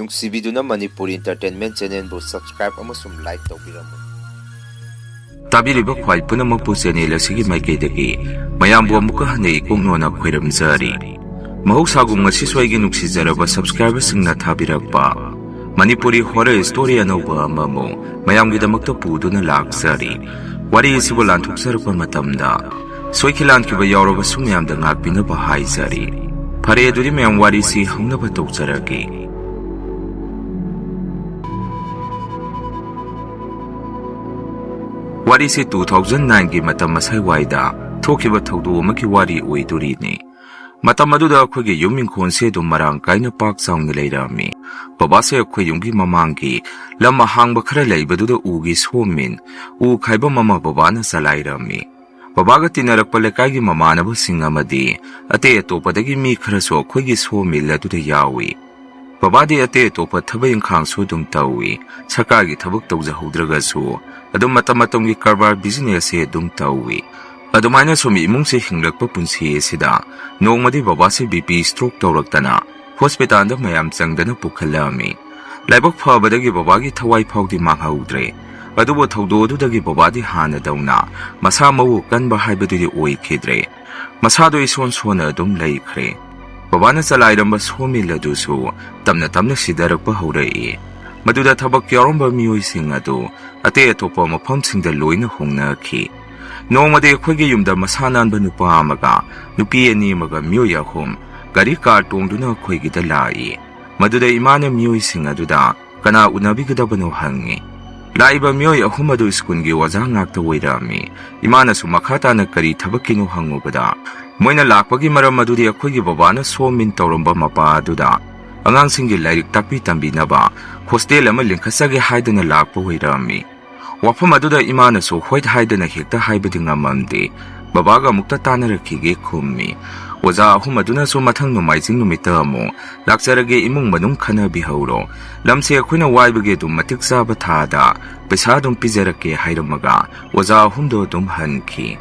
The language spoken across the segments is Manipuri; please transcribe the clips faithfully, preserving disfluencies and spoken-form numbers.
ꯅꯨꯡꯁꯤꯕꯤꯗꯨꯅ ꯃꯅꯤꯄꯨꯔꯤ Entertainment Channelꯕꯨ subscribe ꯑꯃꯁꯨꯡ like ꯇꯧꯕꯤꯔꯝꯃꯨ꯫ ꯇꯥꯕꯤꯔꯤꯕ ꯈ꯭ꯋꯥꯏ ꯄꯨꯝꯅꯃꯛꯄꯨ channel ꯑꯁꯤꯒꯤ ꯃꯥꯏꯀꯩꯗꯒꯤ ꯃꯌꯥꯝꯕꯨ ꯑꯃꯨꯛꯀ ꯍꯟꯅ ꯏꯀꯣꯛꯅꯣꯅ ꯈꯣꯏꯔꯝꯖꯔꯤ꯫ ꯃꯍꯧꯁꯥꯒꯨꯝ ꯉꯁꯤꯁꯨ ꯑꯩꯒꯤ ꯅꯨꯡꯁꯤꯖꯔꯕ subscriberꯁꯤꯡꯅ ꯊꯥꯕꯤꯔꯛꯄ ꯃꯅꯤꯄꯨꯔꯤ horror story ꯑꯅꯧꯕ ꯑꯃꯃꯨꯛ ꯃꯌꯥꯝꯒꯤꯗꯃꯛꯇ ꯄꯨꯗꯨꯅ ꯂꯥꯛꯆꯔꯤ꯫ ꯋꯥꯔꯤ ꯑꯁꯤꯕꯨ ꯂꯥꯟꯊꯣꯛꯆꯔꯛꯄ ꯃꯇꯝꯗ ꯁꯣꯏꯈꯤ ꯂꯥꯟꯈꯤꯕ ꯌꯥꯎꯔꯕꯁꯨ ꯃꯌꯥꯝꯗ ꯉꯥꯛꯄꯤꯅꯕ ꯍꯥꯏꯖꯔꯤ꯫ ꯐꯔꯦ, ꯑꯗꯨꯗꯤ ꯃꯌꯥꯝ ꯋꯥꯔꯤꯁꯤ ꯍꯧꯅꯕ ꯇꯧꯖꯔꯒꯦ꯫ ꯋꯥꯔꯤꯁꯤ two thousand nineꯒꯤ ꯃꯇꯝ ꯑꯁꯥꯏꯋꯥꯏꯗ ꯊꯣꯛꯈꯤꯕ ꯊꯧꯗꯣꯛ ꯑꯃꯒꯤ ꯋꯥꯔꯤ ꯑꯣꯏꯗꯣꯔꯤꯅꯤ꯫ ꯃꯇꯝ ꯑꯗꯨꯗ ꯑꯩꯈꯣꯏꯒꯤ ꯌꯨꯝ ꯏꯪꯈꯣꯜꯁꯦ ꯑꯗꯨꯝ ꯃꯔꯥꯡ ꯀꯥꯏꯅ ꯄꯥꯛ ꯆꯥꯎꯅ ꯂꯩꯔꯝꯃꯤ꯫ ꯕꯕꯥꯁꯦ ꯑꯩꯈꯣꯏ ꯌꯨꯝꯒꯤ ꯃꯃꯥꯡꯒꯤ ꯂꯝ ꯑꯍꯥꯡꯕ ꯈꯔ ꯂꯩꯕꯗꯨꯗ ꯎꯒꯤ ꯁꯣꯝꯃꯤꯟ, ꯎ ꯈꯥꯏꯕꯝ ꯑꯃ ꯕꯕꯥꯅ ꯆꯂꯥꯏꯔꯝꯃꯤ꯫ ꯕꯕꯥꯒ ꯇꯤꯟꯅꯔꯛꯄ ꯂꯩꯀꯥꯏꯒꯤ ꯃꯃꯥꯟꯅꯕꯁꯤꯡ ꯑꯃꯗꯤ ꯑꯇꯩ ꯑꯇꯣꯞꯄꯗꯒꯤ ꯃꯤ ꯈꯔꯁꯨ ꯑꯩꯈꯣꯏꯒꯤ ꯁꯣꯝꯃꯤꯜ ꯑꯗꯨꯗ ꯌꯥꯎꯏ꯫ ꯕꯕꯥꯗꯤ ꯑꯇꯩ ꯑꯇꯣꯞꯄ ꯊꯕꯛ ꯏꯪꯈꯥꯡꯁꯨ ꯑꯗꯨꯝ ꯇꯧꯏ꯫ ꯁꯔꯀꯥꯔꯒꯤ ꯊꯕꯛ ꯇꯧꯖꯍꯧꯗ꯭ꯔꯒꯁꯨ ꯑꯗꯨꯝ ꯃꯇꯝ ꯃꯇꯝꯒꯤ ꯀꯔꯕꯥꯔ businessꯁꯦ ꯑꯗꯨꯝ ꯇꯧꯏ꯫ ꯑꯗꯨꯃꯥꯏꯅ ꯁꯨꯝ ꯏꯃꯨꯡꯁꯦ ꯍꯤꯡꯂꯛꯄ ꯄꯨꯟꯁꯤ ꯑꯁꯤꯗ ꯅꯣꯡꯃꯗꯤ ꯕꯕꯥꯁꯦ BP stroke ꯇꯧꯔꯛꯇꯅ hospitalꯗ ꯃꯌꯥꯝ ꯆꯪꯗꯅ ꯄꯨꯈꯠꯂꯛꯑꯝꯃꯤ꯫ ꯂꯥꯏꯕꯛ ꯐꯕꯗꯒꯤ ꯕꯕꯥꯒꯤ ꯊꯋꯥꯏ ꯐꯥꯎꯗꯤ ꯃꯥꯡꯍꯧꯗ꯭ꯔꯦ꯫ ꯑꯗꯨꯕꯨ ꯊꯧꯗꯣꯛ ꯑꯗꯨꯗꯒꯤ ꯕꯕꯥꯗꯤ ꯍꯥꯟꯅꯗꯧꯅ ꯃꯁꯥ ꯃꯎ ꯀꯟꯕ ꯍꯥꯏꯕꯗꯨꯗꯤ ꯑꯣꯏꯈꯤꯗ꯭ꯔꯦ꯫ ꯃꯁꯥꯗꯣ ꯏꯁꯣꯟ ꯁꯣꯟꯅ ꯑꯗꯨꯝ ꯂꯩꯈ꯭ꯔꯦ꯫ ꯕꯕꯥꯅ ꯆꯂꯥꯏꯔꯝꯕ ꯁꯣꯃꯤꯜ ꯑꯗꯨꯁꯨ ꯇꯞꯅ ꯇꯞꯅ ꯁꯤꯊꯔꯛꯄ ꯍꯧꯔꯛꯏ꯫ ꯃꯗꯨꯗ ꯊꯕꯛ ꯌꯥꯎꯔꯝꯕ ꯃꯤꯑꯣꯏꯁꯤꯡ ꯑꯗꯨ ꯑꯇꯩ ꯑꯇꯣꯞꯄ ꯃꯐꯝꯁꯤꯡꯗ ꯂꯣꯏꯅ ꯍꯣꯡꯅꯈꯤ꯫ ꯅꯣꯡꯃꯗꯤ ꯑꯩꯈꯣꯏꯒꯤ ꯌꯨꯝꯗ ꯃꯁꯥ ꯅꯥꯟꯕ ꯅꯨꯄꯥ ꯑꯃꯒ ꯅꯨꯄꯤ ꯑꯅꯤ ꯑꯃꯒ ꯃꯤꯑꯣꯏ ꯑꯍꯨꯝ ꯒꯥꯔꯤ ꯀꯥꯔ ꯇꯣꯡꯗꯨꯅ ꯑꯩꯈꯣꯏꯒꯤꯗ ꯂꯥꯛꯏ꯫ ꯃꯗꯨꯗ ꯏꯃꯥꯅ ꯃꯤꯑꯣꯏꯁꯤꯡ ꯑꯗꯨꯗ ꯀꯅꯥ ꯎꯅꯕꯤꯒꯗꯕꯅꯣ ꯍꯪꯉꯤ꯫ ꯂꯥꯛꯏꯕ ꯃꯤꯑꯣꯏ ꯑꯍꯨꯝ ꯑꯗꯨ ꯁ꯭ꯀꯨꯜꯒꯤ ꯑꯣꯖꯥ ꯉꯥꯛꯇ ꯑꯣꯏꯔꯝꯃꯤ꯫ ꯏꯃꯥꯅꯁꯨ ꯃꯈꯥ ꯇꯥꯅ ꯀꯔꯤ ꯊꯕꯛꯀꯤꯅꯣ ꯍꯪꯉꯨꯕꯗ, ꯃꯣꯏꯅ ꯂꯥꯛꯄꯒꯤ ꯃꯔꯝ ꯑꯗꯨꯗꯤ ꯑꯩꯈꯣꯏꯒꯤ ꯕꯕꯥꯅ ꯁꯣꯝꯃꯤꯟ ꯇꯧꯔꯝꯕ ꯃꯄꯥ ꯑꯗꯨꯗ ꯑꯉꯥꯡꯁꯤꯡꯒꯤ ꯂꯥꯏꯔꯤꯛ ꯇꯥꯛꯄꯤ ꯇꯝꯕꯤꯅꯕ hostel ꯑꯃ ꯂꯤꯡꯈꯠꯆꯒꯦ ꯍꯥꯏꯗꯅ ꯂꯥꯛꯄ ꯑꯣꯏꯔꯝꯃꯤ꯫ ꯋꯥꯐꯝ ꯑꯗꯨꯗ ꯏꯃꯥꯅꯁꯨ ꯍꯣꯏ ꯍꯥꯏꯗꯅ ꯍꯦꯛꯇ ꯍꯥꯏꯕꯗꯤ ꯉꯝꯃꯝꯗꯦ꯫ ꯕꯕꯥꯒ ꯑꯃꯨꯛꯇ ꯇꯥꯟꯅꯔꯛꯈꯤꯒꯦ ꯈꯨꯝꯃꯤ꯫ ꯑꯣꯖꯥ ꯑꯍꯨꯝ ꯑꯗꯨꯅꯁꯨ ꯃꯊꯪ ꯅꯣꯡꯃꯥꯏꯖꯤꯡ ꯅꯨꯃꯤꯠꯇ ꯑꯃꯨꯛ ꯂꯥꯛꯆꯔꯒꯦ, ꯏꯃꯨꯡ ꯃꯅꯨꯡ ꯈꯟꯅꯕꯤꯍꯧꯔꯣ, ꯂꯝꯁꯦ ꯑꯩꯈꯣꯏꯅ ꯋꯥꯏꯕꯒꯤ ꯑꯗꯨꯝ ꯃꯇꯤꯛ ꯆꯥꯕ ꯊꯥꯗ ꯄꯩꯁꯥ ꯑꯗꯨꯝ ꯄꯤꯖꯔꯛꯀꯦ ꯍꯥꯏꯔꯝꯃꯒ ꯑꯣꯖꯥ ꯑꯍꯨꯝꯗꯣ ꯑꯗꯨꯝ ꯍꯟꯈꯤ꯫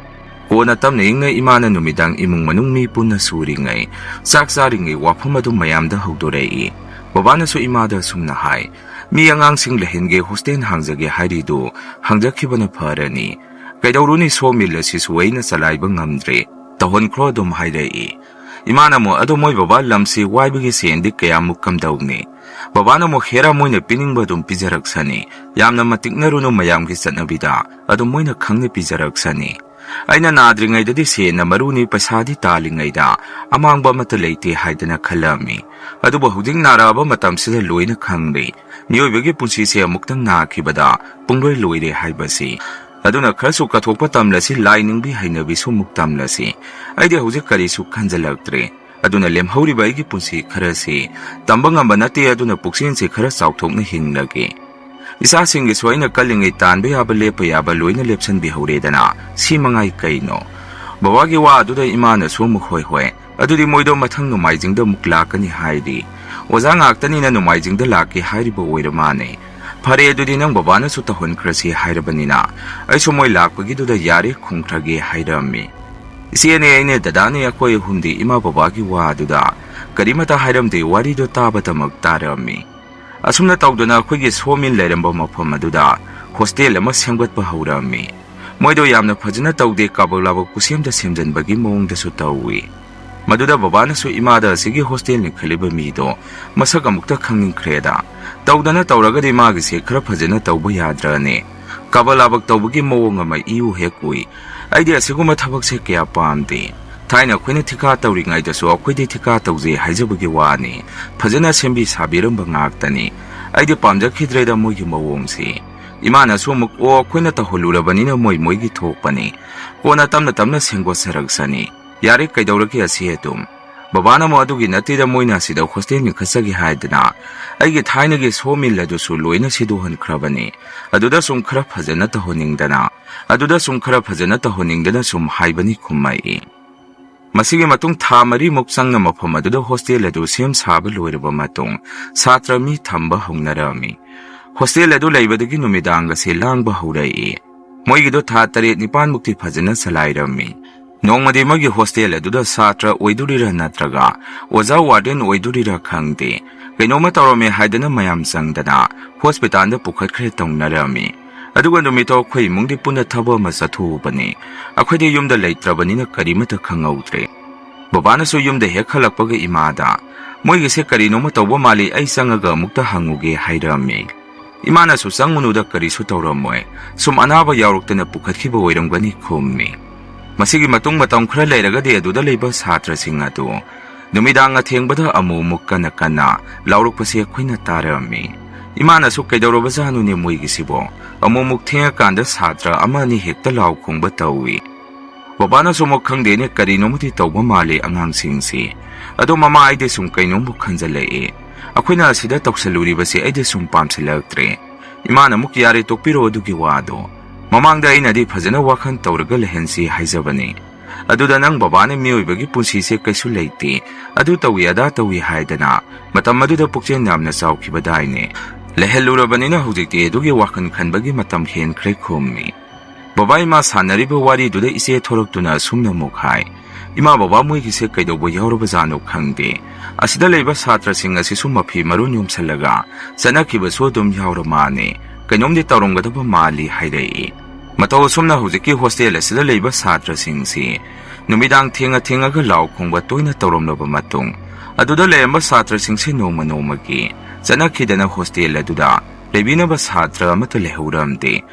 ꯀꯣꯟꯅ ꯇꯞꯅ ꯏꯪꯅ ꯏꯃꯥꯅ ꯅꯨꯃꯤꯗꯥꯡ ꯏꯃꯨꯡ ꯃꯅꯨꯡ ꯃꯤ ꯄꯨꯟꯅ ꯁꯨꯔꯤꯉꯩ, ꯆꯥꯛ ꯆꯥꯔꯤꯉꯩ ꯋꯥꯐꯝ ꯑꯗꯨ ꯃꯌꯥꯝꯗ ꯍꯧꯗꯣꯔꯛꯏ꯫ ꯕꯕꯥꯅꯁꯨ ꯏꯃꯥꯗ ꯑꯁꯨꯝꯅ ꯍꯥꯏ, "ꯃꯤ ꯑꯉꯥꯡꯁꯤꯡ ꯂꯩꯍꯟꯒꯦ, ꯍꯣꯁꯇꯦꯜ ꯍꯥꯡꯖꯒꯦ ꯍꯥꯏꯔꯤꯗꯨ ꯍꯥꯡꯖꯈꯤꯕꯅ ꯐꯔꯅꯤ꯫ ꯀꯩꯗꯧꯔꯨꯅꯤ, ꯁꯣ ꯃꯤꯜ ꯑꯁꯤꯁꯨ ꯑꯩꯅ ꯆꯂꯥꯏꯕ ꯉꯝꯗ꯭ꯔꯦ꯫ ꯇꯧꯍꯟꯈ꯭ꯔꯣ" ꯑꯗꯨꯝ ꯍꯥꯏꯔꯛꯏ꯫ ꯏꯃꯥꯅ ꯑꯃꯨꯛ, "ꯑꯗꯣ ꯃꯣꯏ ꯕꯕꯥ, ꯂꯝꯁꯤ ꯋꯥꯏꯕꯒꯤ ꯁꯦꯟꯗꯤ ꯀꯌꯥꯃꯨꯛ ꯀꯝꯗꯧꯅꯤ? ꯕꯕꯥꯅ ꯑꯃꯨꯛ, 'ꯍꯦꯔꯥ, ꯃꯣꯏꯅ ꯄꯤꯅꯤꯡꯕ ꯑꯗꯨꯝ ꯄꯤꯖꯔꯛꯁꯅꯤ꯫ ꯌꯥꯝꯅ ꯃꯇꯤꯛꯅꯔꯨꯅꯨ, ꯃꯌꯥꯝꯒꯤ ꯆꯠꯅꯕꯤꯗ ꯑꯗꯨꯝ ꯃꯣꯏꯅ ꯈꯪꯅ ꯄꯤꯖꯔꯛꯁꯅꯤ꯫ ꯑꯩꯅ ꯅꯥꯗ꯭ꯔꯤꯉꯩꯗꯗꯤ ꯁꯦꯟꯅ ꯃꯔꯨꯅꯤ, ꯄꯩꯁꯥꯗꯤ ꯇꯥꯜꯂꯤꯉꯩꯗ ꯑꯃꯥꯡꯕ ꯑꯃꯠꯇ ꯂꯩꯇꯦ' ꯍꯥꯏꯗꯅ ꯈꯜꯂꯝꯃꯤ꯫ ꯑꯗꯨꯕꯨ ꯍꯧꯖꯤꯛ ꯅꯥꯔꯛꯑꯕ ꯃꯇꯝꯁꯤꯗ ꯂꯣꯏꯅ ꯈꯪꯂꯦ꯫ ꯃꯤꯑꯣꯏꯕꯒꯤ ꯄꯨꯟꯁꯤꯁꯦ ꯑꯃꯨꯛꯇꯪ ꯅꯥꯈꯤꯕꯗ ꯄꯨꯡꯂꯣꯏ ꯂꯣꯏꯔꯦ ꯍꯥꯏꯕꯁꯤ꯫ ꯑꯗꯨꯅ ꯈꯔꯁꯨ ꯀꯠꯊꯣꯛꯄ ꯇꯝꯂꯁꯤ, ꯂꯥꯏ ꯅꯤꯡꯕꯤ ꯍꯩꯅꯕꯤꯁꯨ ꯑꯃꯨꯛ ꯇꯝꯂꯁꯤ꯫ ꯑꯩꯗꯤ ꯍꯧꯖꯤꯛ ꯀꯔꯤꯁꯨ ꯈꯟꯖꯜꯂꯛꯇ꯭ꯔꯦ꯫ ꯑꯗꯨꯅ ꯂꯦꯝꯍꯧꯔꯤꯕ ꯑꯩꯒꯤ ꯄꯨꯟꯁꯤ ꯈꯔꯁꯤ ꯇꯝꯕ ꯉꯝꯕ ꯅꯠꯇꯦ, ꯑꯗꯨꯅ ꯄꯨꯛꯆꯦꯜꯁꯤ ꯈꯔ ꯆꯥꯎꯊꯣꯛꯅ ꯍꯤꯡꯂꯒꯦ꯫ ꯏꯆꯥꯁꯤꯡꯒꯤꯁꯨ ꯑꯩꯅ ꯀꯜꯂꯤꯉꯩ ꯇꯥꯟꯕ ꯌꯥꯕ, ꯂꯦꯞꯄ ꯌꯥꯕ ꯂꯣꯏꯅ ꯂꯦꯞꯁꯟꯕꯤꯍꯧꯔꯦꯗꯅ꯫ ꯁꯤ ꯃꯉꯥꯏ ꯀꯩꯅꯣ?" ꯕꯕꯥꯒꯤ ꯋꯥ ꯑꯗꯨꯗ ꯏꯃꯥꯅꯁꯨ ꯑꯃꯨꯛ, "ꯍꯣꯏ, ꯍꯣꯏ, ꯑꯗꯨꯗꯤ ꯃꯣꯏꯗꯣ ꯃꯊꯪ ꯅꯣꯡꯃꯥꯏꯖꯤꯡꯗ ꯑꯃꯨꯛ ꯂꯥꯛꯀꯅꯤ ꯍꯥꯏꯔꯤ꯫ ꯑꯣꯖꯥ ꯉꯥꯛꯇꯅꯤꯅ ꯅꯣꯡꯃꯥꯏꯖꯤꯡꯗ ꯂꯥꯛꯀꯦ ꯍꯥꯏꯔꯤꯕ ꯑꯣꯏꯔ ꯃꯥꯅꯦ꯫ ꯐꯔꯦ, ꯑꯗꯨꯗꯤ ꯅꯪ ꯕꯕꯥꯅꯁꯨ ꯇꯧꯍꯟꯈ꯭ꯔꯁꯤ ꯍꯥꯏꯔꯕꯅꯤꯅ ꯑꯩꯁꯨ ꯃꯣꯏ ꯂꯥꯛꯄꯒꯤꯗꯨꯗ ꯌꯥꯔꯦ ꯈꯨꯝꯈ꯭ꯔꯒꯦ" ꯍꯥꯏꯔꯝꯃꯤ꯫ ꯏꯆꯦꯅꯦ, ꯑꯩꯅꯦ, ꯗꯗꯥꯅꯦ, ꯑꯩꯈꯣꯏ ꯑꯍꯨꯝꯗꯤ ꯏꯃꯥ ꯕꯕꯥꯒꯤ ꯋꯥ ꯑꯗꯨꯗ ꯀꯔꯤꯃꯠꯇ ꯍꯥꯏꯔꯝꯗꯦ, ꯋꯥꯔꯤꯗꯨ ꯇꯥꯕꯗꯃꯛ ꯇꯥꯔꯝꯃꯤ꯫ ꯑꯁꯨꯝꯅ ꯇꯧꯗꯅ ꯑꯩꯈꯣꯏꯒꯤ ꯁꯣ ꯃꯤꯜ ꯂꯩꯔꯝꯕ ꯃꯐꯝ ꯑꯗꯨꯗ ꯍꯣꯁꯇꯦꯜ ꯑꯃ ꯁꯦꯝꯒꯠꯄ ꯍꯧꯔꯝꯃꯤ꯫ ꯃꯣꯏꯗꯣ ꯌꯥꯝꯅ ꯐꯖꯅ ꯇꯧꯗꯦ, ꯀꯥꯕꯛ ꯂꯥꯕꯛ ꯈꯨꯁꯦꯝꯗ ꯁꯦꯝꯖꯤꯟꯕꯒꯤ ꯃꯑꯣꯡꯗꯁꯨ ꯇꯧꯏ꯫ ꯃꯗꯨꯗ ꯕꯕꯥꯅꯁꯨ ꯏꯃꯥꯗ ꯑꯁꯤꯒꯤ ꯍꯣꯁꯇꯦꯜ ꯂꯤꯡꯈꯠꯂꯤꯕ ꯃꯤꯗꯣ ꯃꯁꯛ ꯑꯃꯨꯛꯇ ꯈꯪꯅꯤꯡꯈ꯭ꯔꯦꯗ꯫ ꯇꯧꯗꯅ ꯇꯧꯔꯒꯗꯤ ꯃꯥꯒꯤꯁꯦ ꯈꯔ ꯐꯖꯅ ꯇꯧꯕ ꯌꯥꯗ꯭ꯔꯅꯦ? ꯀꯥꯕꯛ ꯂꯥꯕꯛ ꯇꯧꯕꯒꯤ ꯃꯑꯣꯡ ꯑꯃ ꯏꯎ ꯍꯦꯛ ꯎꯏ꯫ ꯑꯩꯗꯤ ꯑꯁꯤꯒꯨꯝꯕ ꯊꯕꯛꯁꯦ ꯀꯌꯥ ꯄꯥꯝꯗꯦ꯫ ꯊꯥꯏꯅ ꯑꯩꯈꯣꯏꯅ ꯊꯤꯀꯥ ꯇꯧꯔꯤꯉꯩꯗꯁꯨ ꯑꯩꯈꯣꯏꯗꯤ ꯊꯤꯀꯥ ꯇꯧꯖꯩ ꯍꯥꯏꯖꯕꯒꯤ ꯋꯥꯅꯤ, ꯐꯖꯅ ꯁꯦꯝꯕꯤ ꯁꯥꯕꯤꯔꯝꯕ ꯉꯥꯛꯇꯅꯤ꯫ ꯑꯩꯗꯤ ꯄꯥꯝꯖꯈꯤꯗ꯭ꯔꯦꯗ ꯃꯣꯏꯒꯤ ꯃꯑꯣꯡꯁꯤ꯫ ꯏꯃꯥꯅꯁꯨ ꯑꯃꯨꯛ, "ꯑꯣ, ꯑꯩꯈꯣꯏꯅ ꯇꯧꯍꯜꯂꯨꯔꯕꯅꯤꯅ ꯃꯣꯏ ꯃꯣꯏꯒꯤ ꯊꯣꯛꯄꯅꯤ꯫ ꯀꯣꯟꯅ ꯇꯞꯅ ꯇꯞꯅ ꯁꯦꯝꯒꯠꯆꯔꯛꯁꯅꯤ꯫ ꯌꯥꯔꯦ, ꯀꯩꯗꯧꯔꯒꯦ ꯑꯁꯤ ꯑꯗꯨꯝ?" ꯕꯕꯥꯅ ꯑꯃꯨꯛ, "ꯑꯗꯨꯒꯤ ꯅꯠꯇꯦꯗ, ꯃꯣꯏꯅ ꯑꯁꯤꯗ ꯍꯣꯁꯇꯦꯜ ꯂꯤꯡꯈꯠꯆꯒꯦ ꯍꯥꯏꯗꯅ ꯑꯩꯒꯤ ꯊꯥꯏꯅꯒꯤ ꯁꯣ ꯃꯤꯜ ꯑꯗꯨꯁꯨ ꯂꯣꯏꯅ ꯁꯤꯗꯣꯛꯍꯟꯈ꯭ꯔꯕꯅꯤ꯫ ꯑꯗꯨꯗ ꯁꯨꯝ ꯈꯔ ꯐꯖꯅ ꯇꯧꯍꯟꯅꯤꯡꯗꯅ, ꯑꯗꯨꯗ ꯁꯨꯝ ꯈꯔ ꯐꯖꯅ ꯇꯧꯍꯟꯅꯤꯡꯗꯅ ꯁꯨꯝ ꯍꯥꯏꯕꯅꯤ" ꯈꯨꯝꯃꯛꯏ꯫ ꯃꯁꯤꯒꯤ ꯃꯇꯨꯡ ꯊꯥ ꯃꯔꯤꯃꯨꯛ ꯆꯪꯅ ꯃꯐꯝ ꯑꯗꯨꯗ ꯍꯣꯁꯇꯦꯜ ꯑꯗꯨ ꯁꯦꯝ ꯁꯥꯕ ꯂꯣꯏꯔꯕ ꯃꯇꯨꯡ ꯁꯥꯇ꯭ꯔ ꯃꯤ ꯊꯝꯕ ꯍꯧꯅꯔꯝꯃꯤ꯫ ꯍꯣꯁꯇꯦꯜ ꯑꯗꯨ ꯂꯩꯕꯗꯒꯤ ꯅꯨꯃꯤꯗꯥꯡꯒꯁꯦ ꯂꯥꯡꯕ ꯍꯧꯔꯛꯏ꯫ ꯃꯣꯏꯒꯤꯗꯣ ꯊꯥ ꯇꯔꯦꯠ ꯅꯤꯄꯥꯟꯃꯨꯛꯇꯤ ꯐꯖꯅ ꯆꯂꯥꯏꯔꯝꯃꯤ꯫ ꯅꯣꯡꯃꯗꯤ ꯃꯣꯏꯒꯤ ꯍꯣꯁꯇꯦꯜ ꯑꯗꯨꯗ ꯁꯥꯇ꯭ꯔ ꯑꯣꯏꯗꯣꯔꯤꯔꯥ ꯅꯠꯇ꯭ꯔꯒ ꯑꯣꯖꯥ ꯋꯥꯔꯗꯦꯟ ꯑꯣꯏꯗꯣꯔꯤꯔꯥ ꯈꯪꯗꯦ, ꯀꯩꯅꯣꯝꯃ ꯇꯧꯔꯝꯃꯦ ꯍꯥꯏꯗꯅ ꯃꯌꯥꯝ ꯆꯪꯗꯅ ꯍꯣꯁꯄꯤꯇꯥꯜꯗ ꯄꯨꯈꯠꯈ꯭ꯔꯦ ꯇꯧꯅꯔꯝꯃꯤ꯫ ꯑꯗꯨꯒ ꯅꯨꯃꯤꯠꯇꯣ ꯑꯩꯈꯣꯏ ꯏꯃꯨꯡꯗꯤ ꯄꯨꯟꯅ ꯊꯕꯛ ꯑꯃ ꯆꯠꯊꯣꯛꯎꯕꯅꯤ꯫ ꯑꯩꯈꯣꯏꯗꯤ ꯌꯨꯝꯗ ꯂꯩꯇ꯭ꯔꯕꯅꯤꯅ ꯀꯔꯤꯃꯠꯇ ꯈꯪꯍꯧꯗ꯭ꯔꯦ꯫ ꯕꯕꯥꯅꯁꯨ ꯌꯨꯝꯗ ꯍꯦꯛ ꯍꯜꯂꯛꯄꯒ ꯏꯃꯥꯗ, "ꯃꯣꯏꯒꯤꯁꯦ ꯀꯔꯤꯅꯣꯝꯃ ꯇꯧꯕ ꯃꯥꯜꯂꯤ, ꯑꯩ ꯆꯪꯉꯒ ꯑꯃꯨꯛꯇ ꯍꯪꯉꯨꯒꯦ" ꯍꯥꯏꯔꯝꯃꯤ꯫ ꯏꯃꯥꯅꯁꯨ, "ꯆꯪꯉꯨꯅꯨꯗ, ꯀꯔꯤꯁꯨ ꯇꯧꯔꯝꯃꯣꯏ, ꯁꯨꯝ ꯑꯅꯥꯕ ꯌꯥꯎꯔꯛꯇꯅ ꯄꯨꯈꯠꯈꯤꯕ ꯑꯣꯏꯔꯝꯒꯅꯤ" ꯈꯨꯝꯃꯤ꯫ ꯃꯁꯤꯒꯤ ꯃꯇꯨꯡ ꯃꯇꯝ ꯈꯔ ꯂꯩꯔꯒꯗꯤ ꯑꯗꯨꯗ ꯂꯩꯕ ꯁꯥꯇ꯭ꯔꯁꯤꯡ ꯑꯗꯨ ꯅꯨꯃꯤꯗꯥꯡ ꯑꯊꯦꯡꯕꯗ ꯑꯃꯨꯛ ꯑꯃꯨꯛ ꯀꯟꯅ ꯀꯟꯅ ꯂꯥꯎꯔꯛꯄꯁꯤ ꯑꯩꯈꯣꯏꯅ ꯇꯥꯔꯝꯃꯤ꯫ ꯏꯃꯥꯅꯁꯨ, "ꯀꯩꯗꯧꯔꯕꯖꯥꯠꯅꯣꯅꯦ ꯃꯣꯏꯒꯤꯁꯤꯕꯣ? ꯑꯃꯨꯛ ꯑꯃꯨꯛ ꯊꯦꯡꯉꯀꯥꯟꯗ ꯁꯥꯇ꯭ꯔ ꯑꯃ ꯑꯅꯤ ꯍꯦꯛꯇ ꯂꯥꯎ ꯈꯣꯡꯕ ꯇꯧꯏ"꯫ ꯕꯕꯥꯅꯁꯨ ꯑꯃꯨꯛ, "ꯈꯪꯗꯦꯅꯦ, ꯀꯔꯤꯅꯣꯃꯗꯤ ꯇꯧꯕ ꯃꯥꯜꯂꯤ ꯑꯉꯥꯡꯁꯤꯡꯁꯤ꯫ ꯑꯗꯣ ꯃꯃꯥ, ꯑꯩꯗꯤ ꯁꯨꯝ ꯀꯩꯅꯣꯝꯕꯨ ꯈꯟꯖꯜꯂꯛꯑꯦ꯫ ꯑꯩꯈꯣꯏꯅ ꯑꯁꯤꯗ ꯇꯧꯁꯜꯂꯨꯔꯤꯕꯁꯦ ꯑꯩꯗꯤ ꯁꯨꯝ ꯄꯥꯝꯁꯤꯜꯂꯛꯇ꯭ꯔꯦ"꯫ ꯏꯃꯥꯅ ꯑꯃꯨꯛ, "ꯌꯥꯔꯦ, ꯇꯣꯛꯄꯤꯔꯣ ꯑꯗꯨꯒꯤ ꯋꯥꯗꯣ꯫ ꯃꯃꯥꯡꯗ ꯑꯩꯅꯗꯤ ꯐꯖꯅ ꯋꯥꯈꯜ ꯇꯧꯔꯒ ꯂꯩꯍꯟꯁꯤ ꯍꯥꯏꯖꯕꯅꯤ꯫ ꯑꯗꯨꯗ ꯅꯪ ꯕꯕꯥꯅ ꯃꯤꯑꯣꯏꯕꯒꯤ ꯄꯨꯟꯁꯤꯁꯦ ꯀꯩꯁꯨ ꯂꯩꯇꯦ, ꯑꯗꯨ ꯇꯧꯏ ꯑꯗꯥ ꯇꯧꯏ ꯍꯥꯏꯗꯅ ꯃꯇꯝ ꯑꯗꯨꯗ ꯄꯨꯛꯆꯦꯜ ꯌꯥꯝꯅ ꯆꯥꯎꯈꯤꯕꯗꯥꯏꯅꯦ꯫ ꯂꯩꯍꯜꯂꯨꯔꯕꯅꯤꯅ ꯍꯧꯖꯤꯛꯇꯤ ꯑꯗꯨꯒꯤ ꯋꯥꯈꯜ ꯈꯟꯕꯒꯤ ꯃꯇꯝ ꯍꯦꯟꯈ꯭ꯔꯦ" ꯈꯨꯝꯃꯤ꯫ ꯕꯕꯥ ꯏꯃꯥ ꯁꯥꯟꯅꯔꯤꯕ ꯋꯥꯔꯤꯗꯨꯗ ꯏꯆꯦ ꯊꯣꯔꯛꯇꯨꯅ ꯑꯁꯨꯝꯅ ꯑꯃꯨꯛ ꯍꯥꯏ, "ꯏꯃꯥ ꯕꯕꯥ ꯃꯣꯏꯒꯤꯁꯦ ꯀꯩꯗꯧꯕ ꯌꯥꯎꯔꯕꯖꯥꯠꯅꯣ ꯈꯪꯗꯦ꯫ ꯑꯁꯤꯗ ꯂꯩꯕ ꯁꯥꯇ꯭ꯔꯁꯤꯡ ꯑꯁꯤꯁꯨ ꯃꯐꯤ ꯃꯔꯣꯟ ꯌꯣꯝꯁꯜꯂꯒ ꯆꯠꯅꯈꯤꯕꯁꯨ ꯑꯗꯨꯝ ꯌꯥꯎꯔ ꯃꯥꯅꯦ꯫ ꯀꯩꯅꯣꯝꯗꯤ ꯇꯧꯔꯝꯒꯗꯕ ꯃꯥꯜꯂꯤ" ꯍꯥꯏꯔꯛꯏ꯫ ꯃꯇꯧ ꯑꯁꯨꯝꯅ ꯍꯧꯖꯤꯛꯀꯤ ꯍꯣꯁꯇꯦꯜ ꯑꯁꯤꯗ ꯂꯩꯕ ꯁꯥꯇ꯭ꯔꯁꯤꯡꯁꯤ ꯅꯨꯃꯤꯗꯥꯡ ꯊꯦꯡꯉ ꯊꯦꯡꯉꯒ ꯂꯥꯎ ꯈꯣꯡꯕ ꯇꯣꯏꯅ ꯇꯧꯔꯝꯂꯕ ꯃꯇꯨꯡ, ꯑꯗꯨꯗ ꯂꯩꯔꯝꯕ ꯁꯥꯇ꯭ꯔꯁꯤꯡꯁꯤ ꯅꯣꯡꯃ ꯅꯣꯡꯃꯒꯤ ꯆꯠꯅꯈꯤꯗꯅ ꯍꯣꯁꯇꯦꯜ ꯑꯗꯨꯗ ꯂꯩꯕꯤꯅꯕ ꯁꯥꯇ꯭ꯔ ꯑꯃꯠꯇ ꯂꯩꯍꯧꯔꯝꯗꯦ꯫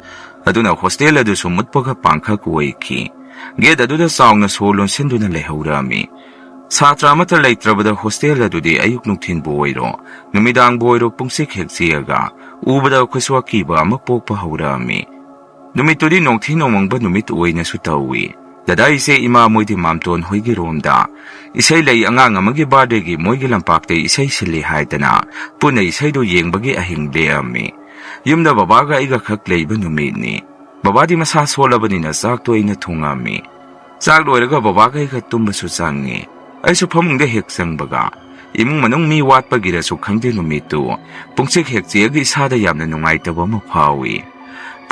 ꯑꯗꯨꯅ ꯍꯣꯁꯇꯦꯜ ꯑꯗꯨꯁꯨ ꯃꯨꯠꯄꯒ ꯄꯥꯡꯈꯛ ꯑꯣꯏꯈꯤ꯫ ꯒꯦꯠ ꯑꯗꯨꯗ ꯆꯥꯎꯅ ꯁꯣ ꯂꯣꯟꯁꯤꯟꯗꯨꯅ ꯂꯩꯍꯧꯔꯝꯃꯤ꯫ ꯁꯥꯇ꯭ꯔ ꯑꯃꯠꯇ ꯂꯩꯇ꯭ꯔꯕꯗ ꯍꯣꯁꯇꯦꯜ ꯑꯗꯨꯗꯤ ꯑꯌꯨꯛ ꯅꯨꯡꯊꯤꯟꯕꯨ ꯑꯣꯏꯔꯣ, ꯅꯨꯃꯤꯗꯥꯡꯕꯨ ꯑꯣꯏꯔꯣ ꯄꯨꯡꯆꯤꯛ ꯍꯦꯛ ꯆꯤꯛꯑꯒ ꯎꯕꯗ ꯑꯩꯈꯣꯏꯁꯨ ꯑꯀꯤꯕ ꯑꯃ ꯄꯣꯛꯄ ꯍꯧꯔꯛꯑꯝꯃꯤ꯫ ꯅꯨꯃꯤꯠꯇꯨꯗꯤ ꯅꯣꯡꯊꯤ ꯅꯣꯡꯃꯪꯕ ꯅꯨꯃꯤꯠ ꯑꯣꯏꯅꯁꯨ ꯇꯧꯏ꯫ ꯗꯗꯥ, ꯏꯆꯦ, ꯏꯃꯥ ꯃꯣꯏꯗꯤ ꯃꯥꯝꯇꯣꯟ ꯍꯣꯏꯒꯤ ꯔꯣꯝꯗ ꯏꯁꯩ ꯂꯩ, ꯑꯉꯥꯡ ꯑꯃꯒꯤ ꯕꯥꯔꯗꯦꯒꯤ ꯃꯣꯏꯒꯤ ꯂꯝꯄꯥꯛꯇ ꯏꯁꯩ ꯁꯤꯜꯂꯤ ꯍꯥꯏꯗꯅ ꯄꯨꯟꯅ ꯏꯁꯩꯗꯨ ꯌꯦꯡꯕꯒꯤ ꯑꯍꯤꯡ ꯂꯦꯛꯑꯝꯃꯤ꯫ ꯌꯨꯝꯗ ꯕꯕꯥꯒ ꯑꯩꯒ ꯈꯛ ꯂꯩꯕ ꯅꯨꯃꯤꯠꯅꯤ꯫ ꯕꯕꯥꯗꯤ ꯃꯁꯥ ꯁꯣꯜꯂꯕꯅꯤꯅ ꯆꯥꯛꯇꯣ ꯑꯩꯅ ꯊꯣꯡꯉꯝꯃꯤ꯫ ꯆꯥꯛ ꯂꯣꯏꯔꯒ ꯕꯕꯥꯒ ꯑꯩꯒ ꯇꯨꯝꯕꯁꯨ ꯆꯪꯉꯤ꯫ ꯑꯩꯁꯨ ꯐꯃꯨꯡꯗ ꯍꯦꯛ ꯆꯪꯕꯒ, ꯏꯃꯨꯡ ꯃꯅꯨꯡ ꯃꯤ ꯋꯥꯠꯄꯒꯤꯔꯁꯨ ꯈꯪꯗꯦ, ꯅꯨꯃꯤꯠꯇꯨ ꯄꯨꯡꯆꯤꯛ ꯍꯦꯛ ꯆꯤꯛꯑꯒ ꯏꯁꯥꯗ ꯌꯥꯝꯅ ꯅꯨꯡꯉꯥꯏꯇꯕ ꯑꯃ ꯐꯥꯎꯏ꯫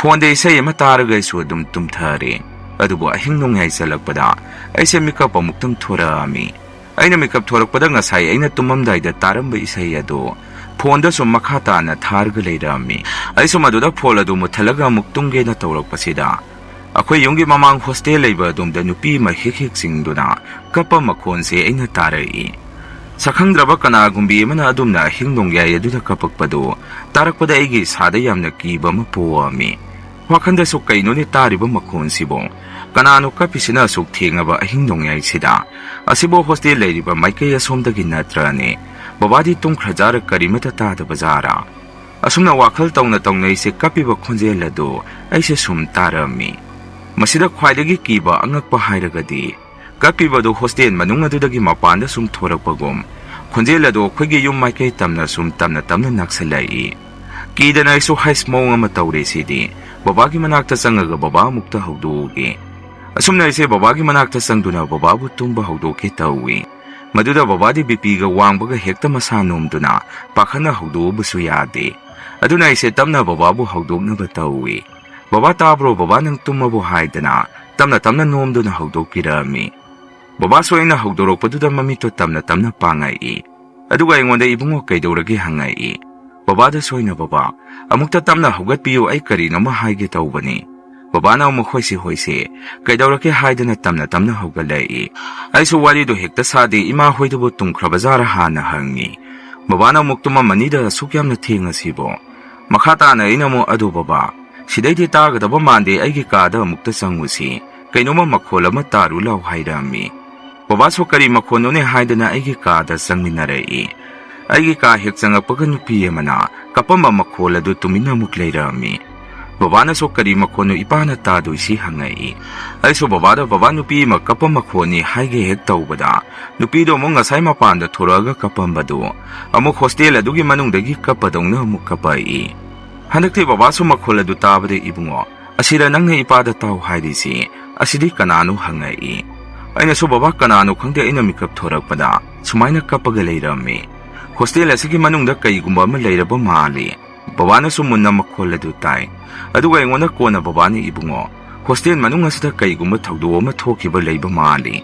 ꯐꯣꯟꯗ ꯏꯁꯩ ꯑꯃ ꯇꯥꯔꯒ ꯑꯩꯁꯨ ꯑꯗꯨꯝ ꯇꯨꯝꯊꯔꯦ꯫ ꯑꯗꯨꯕꯨ ꯑꯍꯤꯡ ꯅꯣꯡꯌꯥꯏ ꯆꯜꯂꯛꯄꯗ ꯑꯩꯁꯦ ꯃꯤꯀꯞ ꯑꯃꯨꯛꯇꯪ ꯊꯣꯔꯛꯑꯝꯃꯤ꯫ ꯑꯩꯅ ꯃꯤꯀꯞ ꯊꯣꯔꯛꯄꯗ ꯉꯁꯥꯏ ꯑꯩꯅ ꯇꯨꯝꯃꯝꯗꯥꯏꯗ ꯇꯥꯔꯝꯕ ꯏꯁꯩ ꯑꯗꯨ ꯐꯣꯟꯗ ꯁꯨꯝ ꯃꯈꯥ ꯇꯥꯅ ꯊꯥꯔꯒ ꯂꯩꯔꯝꯃꯤ꯫ ꯑꯩꯁꯨ ꯃꯗꯨꯗ ꯐꯣꯟ ꯑꯗꯨ ꯃꯨꯠꯊꯠꯂꯒ ꯑꯃꯨꯛ ꯇꯨꯝꯒꯦꯅ ꯇꯧꯔꯛꯄꯁꯤꯗ, ꯑꯩꯈꯣꯏ ꯌꯨꯝꯒꯤ ꯃꯃꯥꯡ ꯍꯣꯁꯇꯦꯜ ꯂꯩꯕ ꯑꯗꯣꯝꯗ ꯅꯨꯄꯤ ꯑꯃ ꯍꯤꯛ ꯍꯤꯛ ꯆꯤꯡꯗꯨꯅ ꯀꯞꯄ ꯃꯈꯣꯟꯁꯦ ꯑꯩꯅ ꯇꯥꯔꯛꯏ꯫ ꯁꯛꯈꯪꯗ꯭ꯔꯕ ꯀꯅꯥꯒꯨꯝꯕꯤ ꯑꯃꯅ ꯑꯗꯨꯝꯅ ꯑꯍꯤꯡ ꯅꯣꯡꯌꯥꯏ ꯑꯗꯨꯗ ꯀꯞꯄꯛꯄꯗꯨ ꯇꯥꯔꯛꯄꯗ ꯑꯩꯒꯤ ꯏꯁꯥꯗ ꯌꯥꯝꯅ ꯀꯤꯕ ꯑꯃ ꯄꯣꯛꯑꯝꯃꯤ꯫ ꯋꯥꯈꯟꯗꯁꯨ ꯀꯩꯅꯣꯅꯦ ꯇꯥꯔꯤꯕ ꯃꯈꯣꯟꯁꯤꯕꯨ? ꯀꯅꯥꯅꯣ ꯀꯞꯄꯤꯁꯤꯅ ꯑꯁꯨꯛ ꯊꯦꯡꯉꯕ ꯑꯍꯤꯡ ꯅꯣꯡꯌꯥꯏꯁꯤꯗ? ꯑꯁꯤꯕꯨ ꯍꯣꯁꯇꯦꯜ ꯂꯩꯔꯤꯕ ꯃꯥꯏꯀꯩ ꯑꯁꯣꯝꯗꯒꯤ ꯅꯠꯇ꯭ꯔꯅꯦ? ꯕꯕꯥꯗꯤ ꯇꯨꯝꯈ꯭ꯔꯖꯥꯔ ꯀꯔꯤꯃꯠꯇ ꯇꯥꯗꯕ ꯖꯥꯔꯥ? ꯑꯁꯨꯝꯅ ꯋꯥꯈꯜ ꯇꯧꯅ ꯇꯧꯅ ꯑꯩꯁꯦ ꯀꯞꯄꯤꯕ ꯈꯣꯟꯖꯦꯜ ꯑꯗꯨ ꯑꯩꯁꯦ ꯁꯨꯝ ꯇꯥꯔꯝꯃꯤ꯫ ꯃꯁꯤꯗ ꯈ꯭ꯋꯥꯏꯗꯒꯤ ꯀꯤꯕ ꯑꯉꯛꯄ ꯍꯥꯏꯔꯒꯗꯤ ꯀꯞꯄꯤꯕꯗꯨ ꯍꯣꯁꯇꯦꯜ ꯃꯅꯨꯡ ꯑꯗꯨꯗꯒꯤ ꯃꯄꯥꯟꯗ ꯁꯨꯝ ꯊꯣꯔꯛꯄꯒꯨꯝ ꯈꯣꯟꯖꯦꯜ ꯑꯗꯨ ꯑꯩꯈꯣꯏꯒꯤ ꯌꯨꯝ ꯃꯥꯏꯀꯩ ꯇꯝꯅ ꯁꯨꯝ ꯇꯝꯅ ꯇꯝꯅ ꯅꯛꯁꯜꯂꯛꯏ꯫ ꯀꯤꯗꯅ ꯑꯩꯁꯨ ꯍꯩꯁ ꯃꯑꯣꯡ ꯑꯃ ꯇꯧꯔꯦ ꯁꯤꯗꯤ꯫ ꯕꯕꯥꯒꯤ ꯃꯅꯥꯛꯇ ꯆꯪꯉꯒ ꯕꯕꯥ ꯑꯃꯨꯛꯇ ꯍꯧꯗꯣꯛꯎꯒꯦ꯫ ꯑꯁꯨꯝꯅ ꯑꯩꯁꯦ ꯕꯕꯥꯒꯤ ꯃꯅꯥꯛꯇ ꯆꯪꯗꯨꯅ ꯕꯕꯥꯕꯨ ꯇꯨꯝꯕ ꯍꯧꯗꯣꯛꯀꯦ ꯇꯧꯏ꯫ ꯃꯗꯨꯗ ꯕꯕꯥꯗꯤ ꯕꯤꯄꯤꯒ ꯋꯥꯡꯕꯒ ꯍꯦꯛꯇ ꯃꯁꯥ ꯅꯣꯝꯗꯨꯅ ꯄꯥꯈꯠꯅ ꯍꯧꯗꯣꯛꯎꯕꯁꯨ ꯌꯥꯗꯦ꯫ ꯑꯗꯨꯅ ꯑꯩꯁꯦ ꯇꯞꯅ ꯕꯕꯥꯕꯨ ꯍꯧꯗꯣꯛꯅꯕ ꯇꯧꯏ꯫ "ꯕꯕꯥ ꯇꯥꯕ꯭ꯔꯣ? ꯕꯕꯥ ꯅꯪ ꯇꯨꯝꯃꯕꯣ?" ꯍꯥꯏꯗꯅ ꯇꯞꯅ ꯇꯞꯅ ꯅꯣꯝꯗꯨꯅ ꯍꯧꯗꯣꯛꯄꯤꯔꯛꯑꯝꯃꯤ꯫ ꯕꯕꯥꯁꯨ ꯑꯩꯅ ꯍꯧꯗꯣꯔꯛꯄꯗꯨꯗ ꯃꯃꯤꯠꯇꯣ ꯇꯞꯅ ꯇꯞꯅ ꯄꯥꯡꯉꯛꯏ꯫ ꯑꯗꯨꯒ ꯑꯩꯉꯣꯟꯗ "ꯏꯕꯨꯡꯉꯣ ꯀꯩꯗꯧꯔꯒꯦ?" ꯍꯪꯉꯛꯏ꯫ ꯕꯕꯥꯗꯁꯨ ꯑꯩꯅ, "ꯕꯕꯥ, ꯑꯃꯨꯛꯇ ꯇꯞꯅ ꯍꯧꯒꯠꯄꯤꯌꯨ, ꯑꯩ ꯀꯔꯤꯅꯣꯃ ꯍꯥꯏꯒꯦ ꯇꯧꯕꯅꯤ"꯫ ꯕꯕꯥꯅ ꯑꯃꯨꯛ "ꯍꯣꯏꯁꯦ ꯍꯣꯏꯁꯦ, ꯀꯩꯗꯧꯔꯒꯦ?" ꯍꯥꯏꯗꯅ ꯇꯞꯅ ꯇꯞꯅ ꯍꯧꯒꯠꯂꯛꯏ꯫ ꯑꯩꯁꯨ ꯋꯥꯔꯤꯗꯣ ꯍꯦꯛꯇ ꯁꯥꯗꯦ, "ꯏꯃꯥ ꯍꯣꯏꯗꯨꯕꯨ ꯇꯨꯝꯈ꯭ꯔꯕꯖꯥꯔꯥ?" ꯍꯥꯟꯅ ꯍꯪꯉꯤ꯫ ꯕꯕꯥꯅ ꯑꯃꯨꯛ, "ꯇꯨꯝꯃꯝꯃꯅꯤꯗ, ꯑꯁꯨꯛ ꯌꯥꯝꯅ ꯊꯦꯡꯉꯁꯤꯕꯣ?" ꯃꯈꯥ ꯇꯥꯅ ꯑꯩꯅ ꯑꯃꯨꯛ, "ꯑꯗꯣ ꯕꯕꯥ, ꯁꯤꯗꯩꯗꯤ ꯇꯥꯒꯗꯕ ꯃꯥꯟꯗꯦ, ꯑꯩꯒꯤ ꯀꯥꯗ ꯑꯃꯨꯛꯇ ꯆꯪꯉꯨꯁꯤ, ꯀꯩꯅꯣꯝꯃ ꯃꯈꯣꯜ ꯑꯃ ꯇꯥꯔꯨ ꯂꯥꯎ" ꯍꯥꯏꯔꯝꯃꯤ꯫ ꯕꯕꯥꯁꯨ "ꯀꯔꯤ ꯃꯈꯣꯟꯅꯣꯅꯦ?" ꯍꯥꯏꯗꯅ ꯑꯩꯒꯤ ꯀꯥꯗ ꯆꯪꯃꯤꯟꯅꯔꯛꯏ꯫ ꯑꯩꯒꯤ ꯀꯥ ꯍꯦꯛ ꯆꯪꯉꯛꯄꯒ ꯅꯨꯄꯤ ꯑꯃꯅ ꯀꯞꯄꯝꯕ ꯃꯈꯣꯜ ꯑꯗꯨ ꯇꯨꯃꯤꯟꯅ ꯑꯃꯨꯛ ꯂꯩꯔꯝꯃꯤ꯫ ꯕꯕꯥꯅꯁꯨ "ꯀꯔꯤ ꯃꯈꯣꯟꯅꯣ ꯏꯄꯥꯅ ꯇꯥꯗꯣꯏꯁꯤ?" ꯍꯪꯉꯛꯏ꯫ ꯑꯩꯁꯨ ꯕꯕꯥꯗ "ꯕꯕꯥ, ꯅꯨꯄꯤ ꯑꯃ ꯀꯞꯄ ꯃꯈꯣꯟꯅꯤ" ꯍꯥꯏꯒꯦ ꯍꯦꯛ ꯇꯧꯕꯗ, ꯅꯨꯄꯤꯗꯣ ꯑꯃꯨꯛ ꯉꯁꯥꯏ ꯃꯄꯥꯟꯗ ꯊꯣꯔꯛꯑꯒ ꯀꯞꯄꯝꯕꯗꯨ ꯑꯃꯨꯛ ꯍꯣꯁꯇꯦꯜ ꯑꯗꯨꯒꯤ ꯃꯅꯨꯡꯗꯒꯤ ꯀꯞꯄꯗꯧꯅ ꯑꯃꯨꯛ ꯀꯞꯄꯛꯏ꯫ ꯍꯟꯗꯛꯇꯤ ꯕꯕꯥꯁꯨ ꯃꯈꯣꯜ ꯑꯗꯨ ꯇꯥꯕꯗ, "ꯏꯕꯨꯡꯉꯣ, ꯑꯁꯤꯔ ꯅꯪꯅ ꯏꯄꯥꯗ ꯇꯥꯎ ꯍꯥꯏꯔꯤꯁꯤ? ꯑꯁꯤꯗꯤ ꯀꯅꯥꯅꯣ?" ꯍꯪꯉꯛꯏ꯫ ꯑꯩꯅꯁꯨ, "ꯕꯕꯥ, ꯀꯅꯥꯅꯣ ꯈꯪꯗꯦ, ꯑꯩꯅ ꯃꯤꯀꯞ ꯊꯣꯔꯛꯄꯗ ꯁꯨꯃꯥꯏꯅ ꯀꯞꯄꯒ ꯂꯩꯔꯝꯃꯤ꯫ ꯍꯣꯁꯇꯦꯜ ꯑꯁꯤꯒꯤ ꯃꯅꯨꯡꯗ ꯀꯩꯒꯨꯝꯕ ꯑꯃ ꯂꯩꯔꯕ ꯃꯥꯜꯂꯤ"꯫ ꯕꯕꯥꯅꯁꯨ ꯃꯨꯟꯅ ꯃꯈꯣꯜ ꯑꯗꯨ ꯇꯥꯏ꯫ ꯑꯗꯨꯒ ꯑꯩꯉꯣꯟꯗ ꯀꯣꯟꯅ ꯕꯕꯥꯅ, "ꯏꯕꯨꯡꯉꯣ, ꯍꯣꯁꯇꯦꯜ ꯃꯅꯨꯡ ꯑꯁꯤꯗ ꯀꯩꯒꯨꯝꯕ ꯊꯧꯗꯣꯛ ꯑꯃ ꯊꯣꯛꯈꯤꯕ ꯂꯩꯕ ꯃꯥꯜꯂꯤ꯫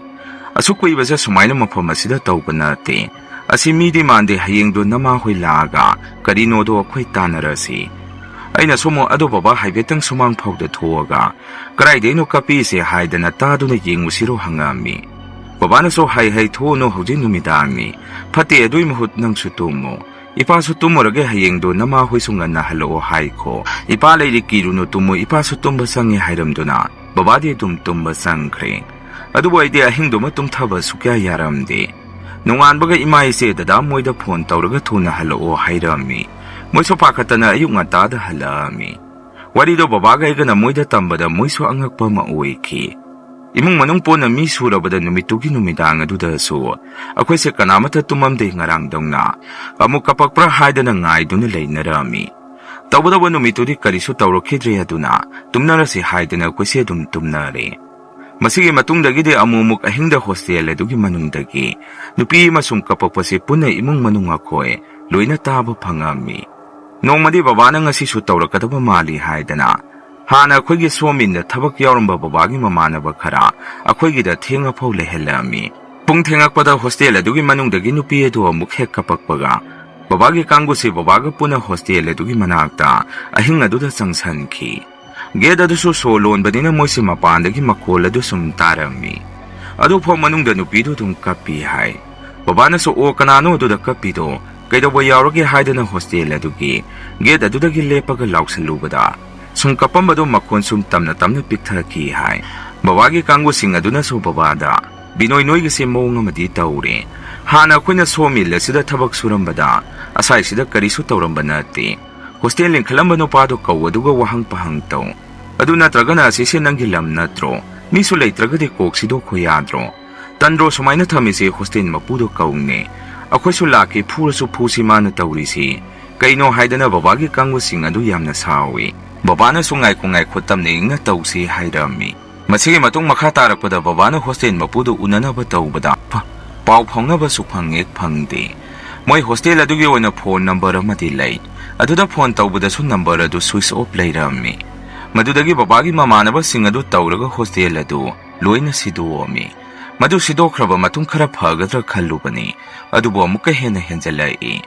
"ꯑꯁꯨꯛ ꯀꯨꯏꯕꯁꯦ ꯁꯨꯃꯥꯏꯅ ꯃꯐꯝ ꯑꯁꯤꯗ ꯇꯧꯕ ꯅꯠꯇꯦ꯫ ꯑꯁꯤ ꯃꯤꯗꯤ ꯃꯥꯟꯗꯦ, ꯍꯌꯦꯡꯗꯣ ꯅꯃꯥ ꯍꯣꯏ ꯂꯥꯛꯑꯒ ꯀꯔꯤꯅꯣꯗꯣ ꯑꯩꯈꯣꯏ ꯇꯥꯟꯅꯔꯁꯤ"꯫ ꯑꯩꯅꯁꯨ ꯑꯃꯨꯛ, "ꯑꯗꯣ ꯕꯕꯥ, ꯍꯥꯏꯐꯦꯠꯇꯪ ꯁꯨꯃꯥꯡ ꯐꯥꯎꯗ ꯊꯣꯛꯑꯒ ꯀꯗꯥꯏꯗꯩꯅꯣ ꯀꯞꯄꯤꯁꯦ ꯍꯥꯏꯗꯅ ꯇꯥꯗꯨꯅ ꯌꯦꯡꯉꯨꯁꯤꯔꯣ?" ꯍꯪꯉꯛꯑꯝꯃꯤ꯫ ꯕꯕꯥꯅꯁꯨ, "ꯍꯩ ꯍꯩ, ꯊꯣꯛꯎꯅꯨ, ꯍꯧꯖꯤꯛ ꯅꯨꯃꯤꯗꯥꯡꯅꯤ꯫ ꯐꯠꯇꯦ, ꯑꯗꯨꯏ ꯃꯍꯨꯠ ꯅꯪꯁꯨ ꯇꯨꯝꯃꯨ꯫ ꯏꯄꯥꯁꯨ ꯇꯨꯝꯃꯨꯔꯒꯦ, ꯍꯌꯦꯡꯗꯣ ꯅꯃꯥ ꯍꯣꯏꯁꯨ ꯉꯟꯅ ꯍꯜꯂꯛꯑꯣ ꯍꯥꯏꯈꯣ꯫ ꯏꯄꯥ ꯂꯩꯔꯤ, ꯀꯤꯔꯨꯅꯨ, ꯇꯨꯝꯃꯨ, ꯏꯄꯥꯁꯨ ꯇꯨꯝꯕ ꯆꯪꯉꯦ" ꯍꯥꯏꯔꯝꯗꯨꯅ ꯕꯕꯥꯗꯤ ꯑꯗꯨꯝ ꯇꯨꯝꯕ ꯆꯪꯈ꯭ꯔꯦ꯫ ꯑꯗꯨꯕꯨ ꯑꯩꯗꯤ ꯑꯍꯤꯡꯗꯨꯃ ꯇꯨꯝꯊꯕ ꯁꯨꯛꯌꯥ ꯌꯥꯔꯝꯗꯦ꯫ ꯅꯣꯡꯉꯥꯟꯕꯒ ꯏꯃꯥ, ꯏꯆꯦ, ꯗꯗꯥ ꯃꯣꯏꯗ ꯐꯣꯟ ꯇꯧꯔꯒ ꯊꯨꯅ ꯍꯜꯂꯛꯑꯣ ꯍꯥꯏꯔꯝꯃꯤ꯫ ꯃꯣꯏꯁꯨ ꯄꯥꯈꯠꯇꯅ ꯑꯌꯨꯛ ꯉꯟꯇꯥꯗ ꯍꯜꯂꯛꯑꯝꯃꯤ꯫ ꯋꯥꯔꯤꯗꯣ ꯕꯕꯥꯒ ꯑꯩꯒꯅ ꯃꯣꯏꯗ ꯇꯝꯕꯗ ꯃꯣꯏꯁꯨ ꯑꯉꯛꯄ ꯑꯃ ꯑꯣꯏꯈꯤ꯫ ꯏꯃꯨꯡ ꯃꯅꯨꯡ ꯄꯨꯟꯅ ꯃꯤ ꯁꯨꯔꯕꯗ ꯅꯨꯃꯤꯠꯇꯨꯒꯤ ꯅꯨꯃꯤꯗꯥꯡ ꯑꯗꯨꯗꯁꯨ ꯑꯩꯈꯣꯏꯁꯦ ꯀꯅꯥꯃꯠꯇ ꯇꯨꯝꯃꯝꯗꯦ ꯉꯔꯥꯡꯗꯧꯅ꯫ ꯑꯃꯨꯛ ꯀꯄꯛꯄ꯭ꯔꯥ ꯍꯥꯏꯗꯅ ꯉꯥꯏꯗꯨꯅ ꯂꯩꯅꯔꯝꯃꯤ꯫ ꯇꯧꯒꯗꯧꯕ ꯅꯨꯃꯤꯠꯇꯨꯗꯤ ꯀꯔꯤꯁꯨ ꯇꯧꯔꯛꯈꯤꯗ꯭ꯔꯦ, ꯑꯗꯨꯅ ꯇꯨꯝꯅꯔꯁꯤ ꯍꯥꯏꯗꯅ ꯑꯩꯈꯣꯏꯁꯦ ꯑꯗꯨꯝ ꯇꯨꯝꯅꯔꯦ꯫ ꯃꯁꯤꯒꯤ ꯃꯇꯨꯡꯗꯒꯤꯗꯤ ꯑꯃꯨꯛ ꯑꯃꯨꯛ ꯑꯍꯤꯡꯗ ꯍꯣꯁꯇꯦꯜ ꯑꯗꯨꯒꯤ ꯃꯅꯨꯡꯗꯒꯤ ꯅꯨꯄꯤ ꯑꯃꯁꯨꯡ ꯀꯄꯛꯄꯁꯤ ꯄꯨꯟꯅ ꯏꯃꯨꯡ ꯃꯅꯨꯡ ꯑꯩꯈꯣꯏ ꯂꯣꯏꯅ ꯇꯥꯕ ꯐꯪꯉꯝꯃꯤ꯫ ꯅꯣꯡꯃꯗꯤ ꯕꯕꯥꯅ ꯉꯁꯤꯁꯨ ꯇꯧꯔꯛꯀꯗꯕ ꯃꯥꯜꯂꯤ ꯍꯥꯏꯗꯅ ꯍꯥꯟꯅ ꯑꯩꯈꯣꯏꯒꯤ ꯁꯣꯃꯤꯟꯗ ꯊꯕꯛ ꯌꯥꯎꯔꯝꯕ ꯕꯕꯥꯒꯤ ꯃꯃꯥꯟꯅꯕ ꯈꯔ ꯑꯩꯈꯣꯏꯒꯤꯗ ꯊꯦꯡꯉꯐꯥꯎ ꯂꯩꯍꯜꯂꯝꯃꯤ꯫ ꯄꯨꯡ ꯊꯦꯡꯉꯛꯄꯗ ꯍꯣꯁꯇꯦꯜ ꯑꯗꯨꯒꯤ ꯃꯅꯨꯡꯗꯒꯤ ꯅꯨꯄꯤ ꯑꯗꯨ ꯑꯃꯨꯛ ꯍꯦꯛ ꯀꯄꯛꯄꯒ ꯕꯕꯥꯒꯤ ꯀꯥꯡꯕꯨꯁꯤ ꯕꯕꯥꯒ ꯄꯨꯟꯅ ꯍꯣꯁꯇꯦꯜ ꯑꯗꯨꯒꯤ ꯃꯅꯥꯛꯇ ꯑꯍꯤꯡ ꯑꯗꯨꯗ ꯆꯪꯁꯟꯈꯤ꯫ ꯒꯦꯠ ꯑꯗꯨꯁꯨ ꯁꯣ ꯂꯣꯟꯕꯅꯤꯅ ꯃꯣꯏꯁꯤ ꯃꯄꯥꯟꯗꯒꯤ ꯃꯈꯣꯜ ꯑꯗꯨ ꯁꯨꯝ ꯇꯥꯔꯝꯃꯤ꯫ ꯑꯗꯨꯐꯥꯎ ꯃꯅꯨꯡꯗ ꯅꯨꯄꯤꯗꯨ ꯑꯗꯨꯝ ꯀꯞꯄꯤ ꯍꯥꯏ꯫ ꯕꯕꯥꯅꯁꯨ, "ꯑꯣ, ꯀꯅꯥꯅꯣ ꯑꯗꯨꯗ ꯀꯞꯄꯤꯗꯣ? ꯀꯩꯗꯧꯕ ꯌꯥꯎꯔꯒꯦ?" ꯍꯥꯏꯗꯅ ꯍꯣꯁꯇꯦꯜ ꯑꯗꯨꯒꯤ ꯒꯦꯠ ꯑꯗꯨꯗꯒꯤ ꯂꯦꯞꯄꯒ ꯂꯥꯎꯁꯜꯂꯨꯕꯗ ꯁꯨꯝ ꯀꯞꯄꯝꯕꯗꯣ ꯃꯈꯣꯟ ꯁꯨꯝ ꯇꯝꯅ ꯇꯝꯅ ꯄꯤꯛꯊꯔꯛꯈꯤ ꯍꯥꯏ꯫ ꯕꯕꯥꯒꯤ ꯀꯥꯡꯕꯨꯁꯤꯡ ꯑꯗꯨꯅꯁꯨ ꯕꯕꯥꯗ, "ꯕꯤꯅꯣꯏ, ꯅꯣꯏꯒꯤꯁꯦ ꯃꯑꯣꯡ ꯑꯃꯗꯤ ꯇꯧꯔꯦ꯫ ꯍꯥꯟꯅ ꯑꯩꯈꯣꯏꯅ ꯁꯣ ꯃꯤꯜ ꯑꯁꯤꯗ ꯊꯕꯛ ꯁꯨꯔꯝꯕꯗ ꯑꯁꯥꯏꯁꯤꯗ ꯀꯔꯤꯁꯨ ꯇꯧꯔꯝꯕ ꯅꯠꯇꯦ꯫ ꯍꯣꯁꯇꯦꯜ ꯂꯤꯡꯈꯠꯂꯝꯕ ꯅꯨꯄꯥꯗꯣ ꯀꯧ ꯑꯗꯨꯒ ꯋꯥꯍꯪ ꯄꯥꯍꯪ ꯇꯧ꯫ ꯑꯗꯨ ꯅꯠꯇ꯭ꯔꯒꯅ ꯑꯁꯤꯁꯦ ꯅꯪꯒꯤ ꯂꯝ ꯅꯠꯇ꯭ꯔꯣ? ꯃꯤꯁꯨ ꯂꯩꯇ꯭ꯔꯒꯗꯤ ꯀꯣꯛ ꯁꯤꯗꯣꯛꯈꯣ ꯌꯥꯗ꯭ꯔꯣ? ꯇꯟꯗ꯭ꯔꯣ ꯁꯨꯃꯥꯏꯅ ꯊꯝꯃꯤꯁꯦ? ꯍꯣꯁꯇꯦꯜ ꯃꯄꯨꯗꯣ ꯀꯧꯅꯦ꯫ ꯑꯩꯈꯣꯏꯁꯨ ꯂꯥꯛꯀꯦ, ꯐꯨꯔꯁꯨ ꯐꯨꯁꯤ ꯃꯥꯅ ꯇꯧꯔꯤꯁꯤ"꯫ ꯀꯩꯅꯣ ꯍꯥꯏꯗꯅ ꯕꯕꯥꯒꯤ ꯀꯥꯡꯕꯨꯁꯤꯡ ꯑꯗꯨ ꯌꯥꯝꯅ ꯁꯥꯎꯏ꯫ ꯕꯕꯥꯅꯁꯨ, "ꯉꯥꯏꯈꯣ ꯉꯥꯏꯈꯣ, ꯇꯞꯅ ꯏꯪꯅ ꯇꯧꯁꯤ" ꯍꯥꯏꯔꯝꯃꯤ꯫ ꯃꯁꯤꯒꯤ ꯃꯇꯨꯡ ꯃꯈꯥ ꯇꯥꯔꯛꯄꯗ ꯕꯕꯥꯅ ꯍꯣꯁꯇꯦꯜ ꯃꯄꯨꯗꯨ ꯎꯅꯅꯕ ꯇꯧꯕꯗ ꯄ-, ꯄꯥꯎ ꯐꯥꯎꯅꯕ ꯁꯨꯛꯐꯪ ꯍꯦꯛ ꯐꯪꯗꯦ꯫ ꯃꯣꯏ ꯍꯣꯁꯇꯦꯜ ꯑꯗꯨꯒꯤ ꯑꯣꯏꯅ ꯐꯣꯟ ꯅꯝꯕꯔ ꯑꯃꯗꯤ ꯂꯩ꯫ ꯑꯗꯨꯗ ꯐꯣꯟ ꯇꯧꯕꯗꯁꯨ ꯅꯝꯕꯔ ꯑꯗꯨ ꯁ꯭ꯋꯤꯆ ꯑꯣꯐ ꯂꯩꯔꯝꯃꯤ꯫ ꯃꯗꯨꯗꯒꯤ ꯕꯕꯥꯒꯤ ꯃꯃꯥꯟꯅꯕꯁꯤꯡ ꯑꯗꯨ ꯇꯧꯔꯒ ꯍꯣꯁꯇꯦꯜ ꯑꯗꯨ ꯂꯣꯏꯅ ꯁꯤꯗꯣꯛꯑꯝꯃꯤ꯫ ꯃꯗꯨ ꯁꯤꯗꯣꯛꯈ꯭ꯔꯕ ꯃꯇꯨꯡ ꯈꯔ ꯐꯒꯗ꯭ꯔꯥ ꯈꯜꯂꯨꯕꯅꯤ, ꯑꯗꯨꯕꯨ ꯑꯃꯨꯛꯀ ꯍꯦꯟꯅ ꯍꯦꯟꯖꯜꯂꯛꯏ꯫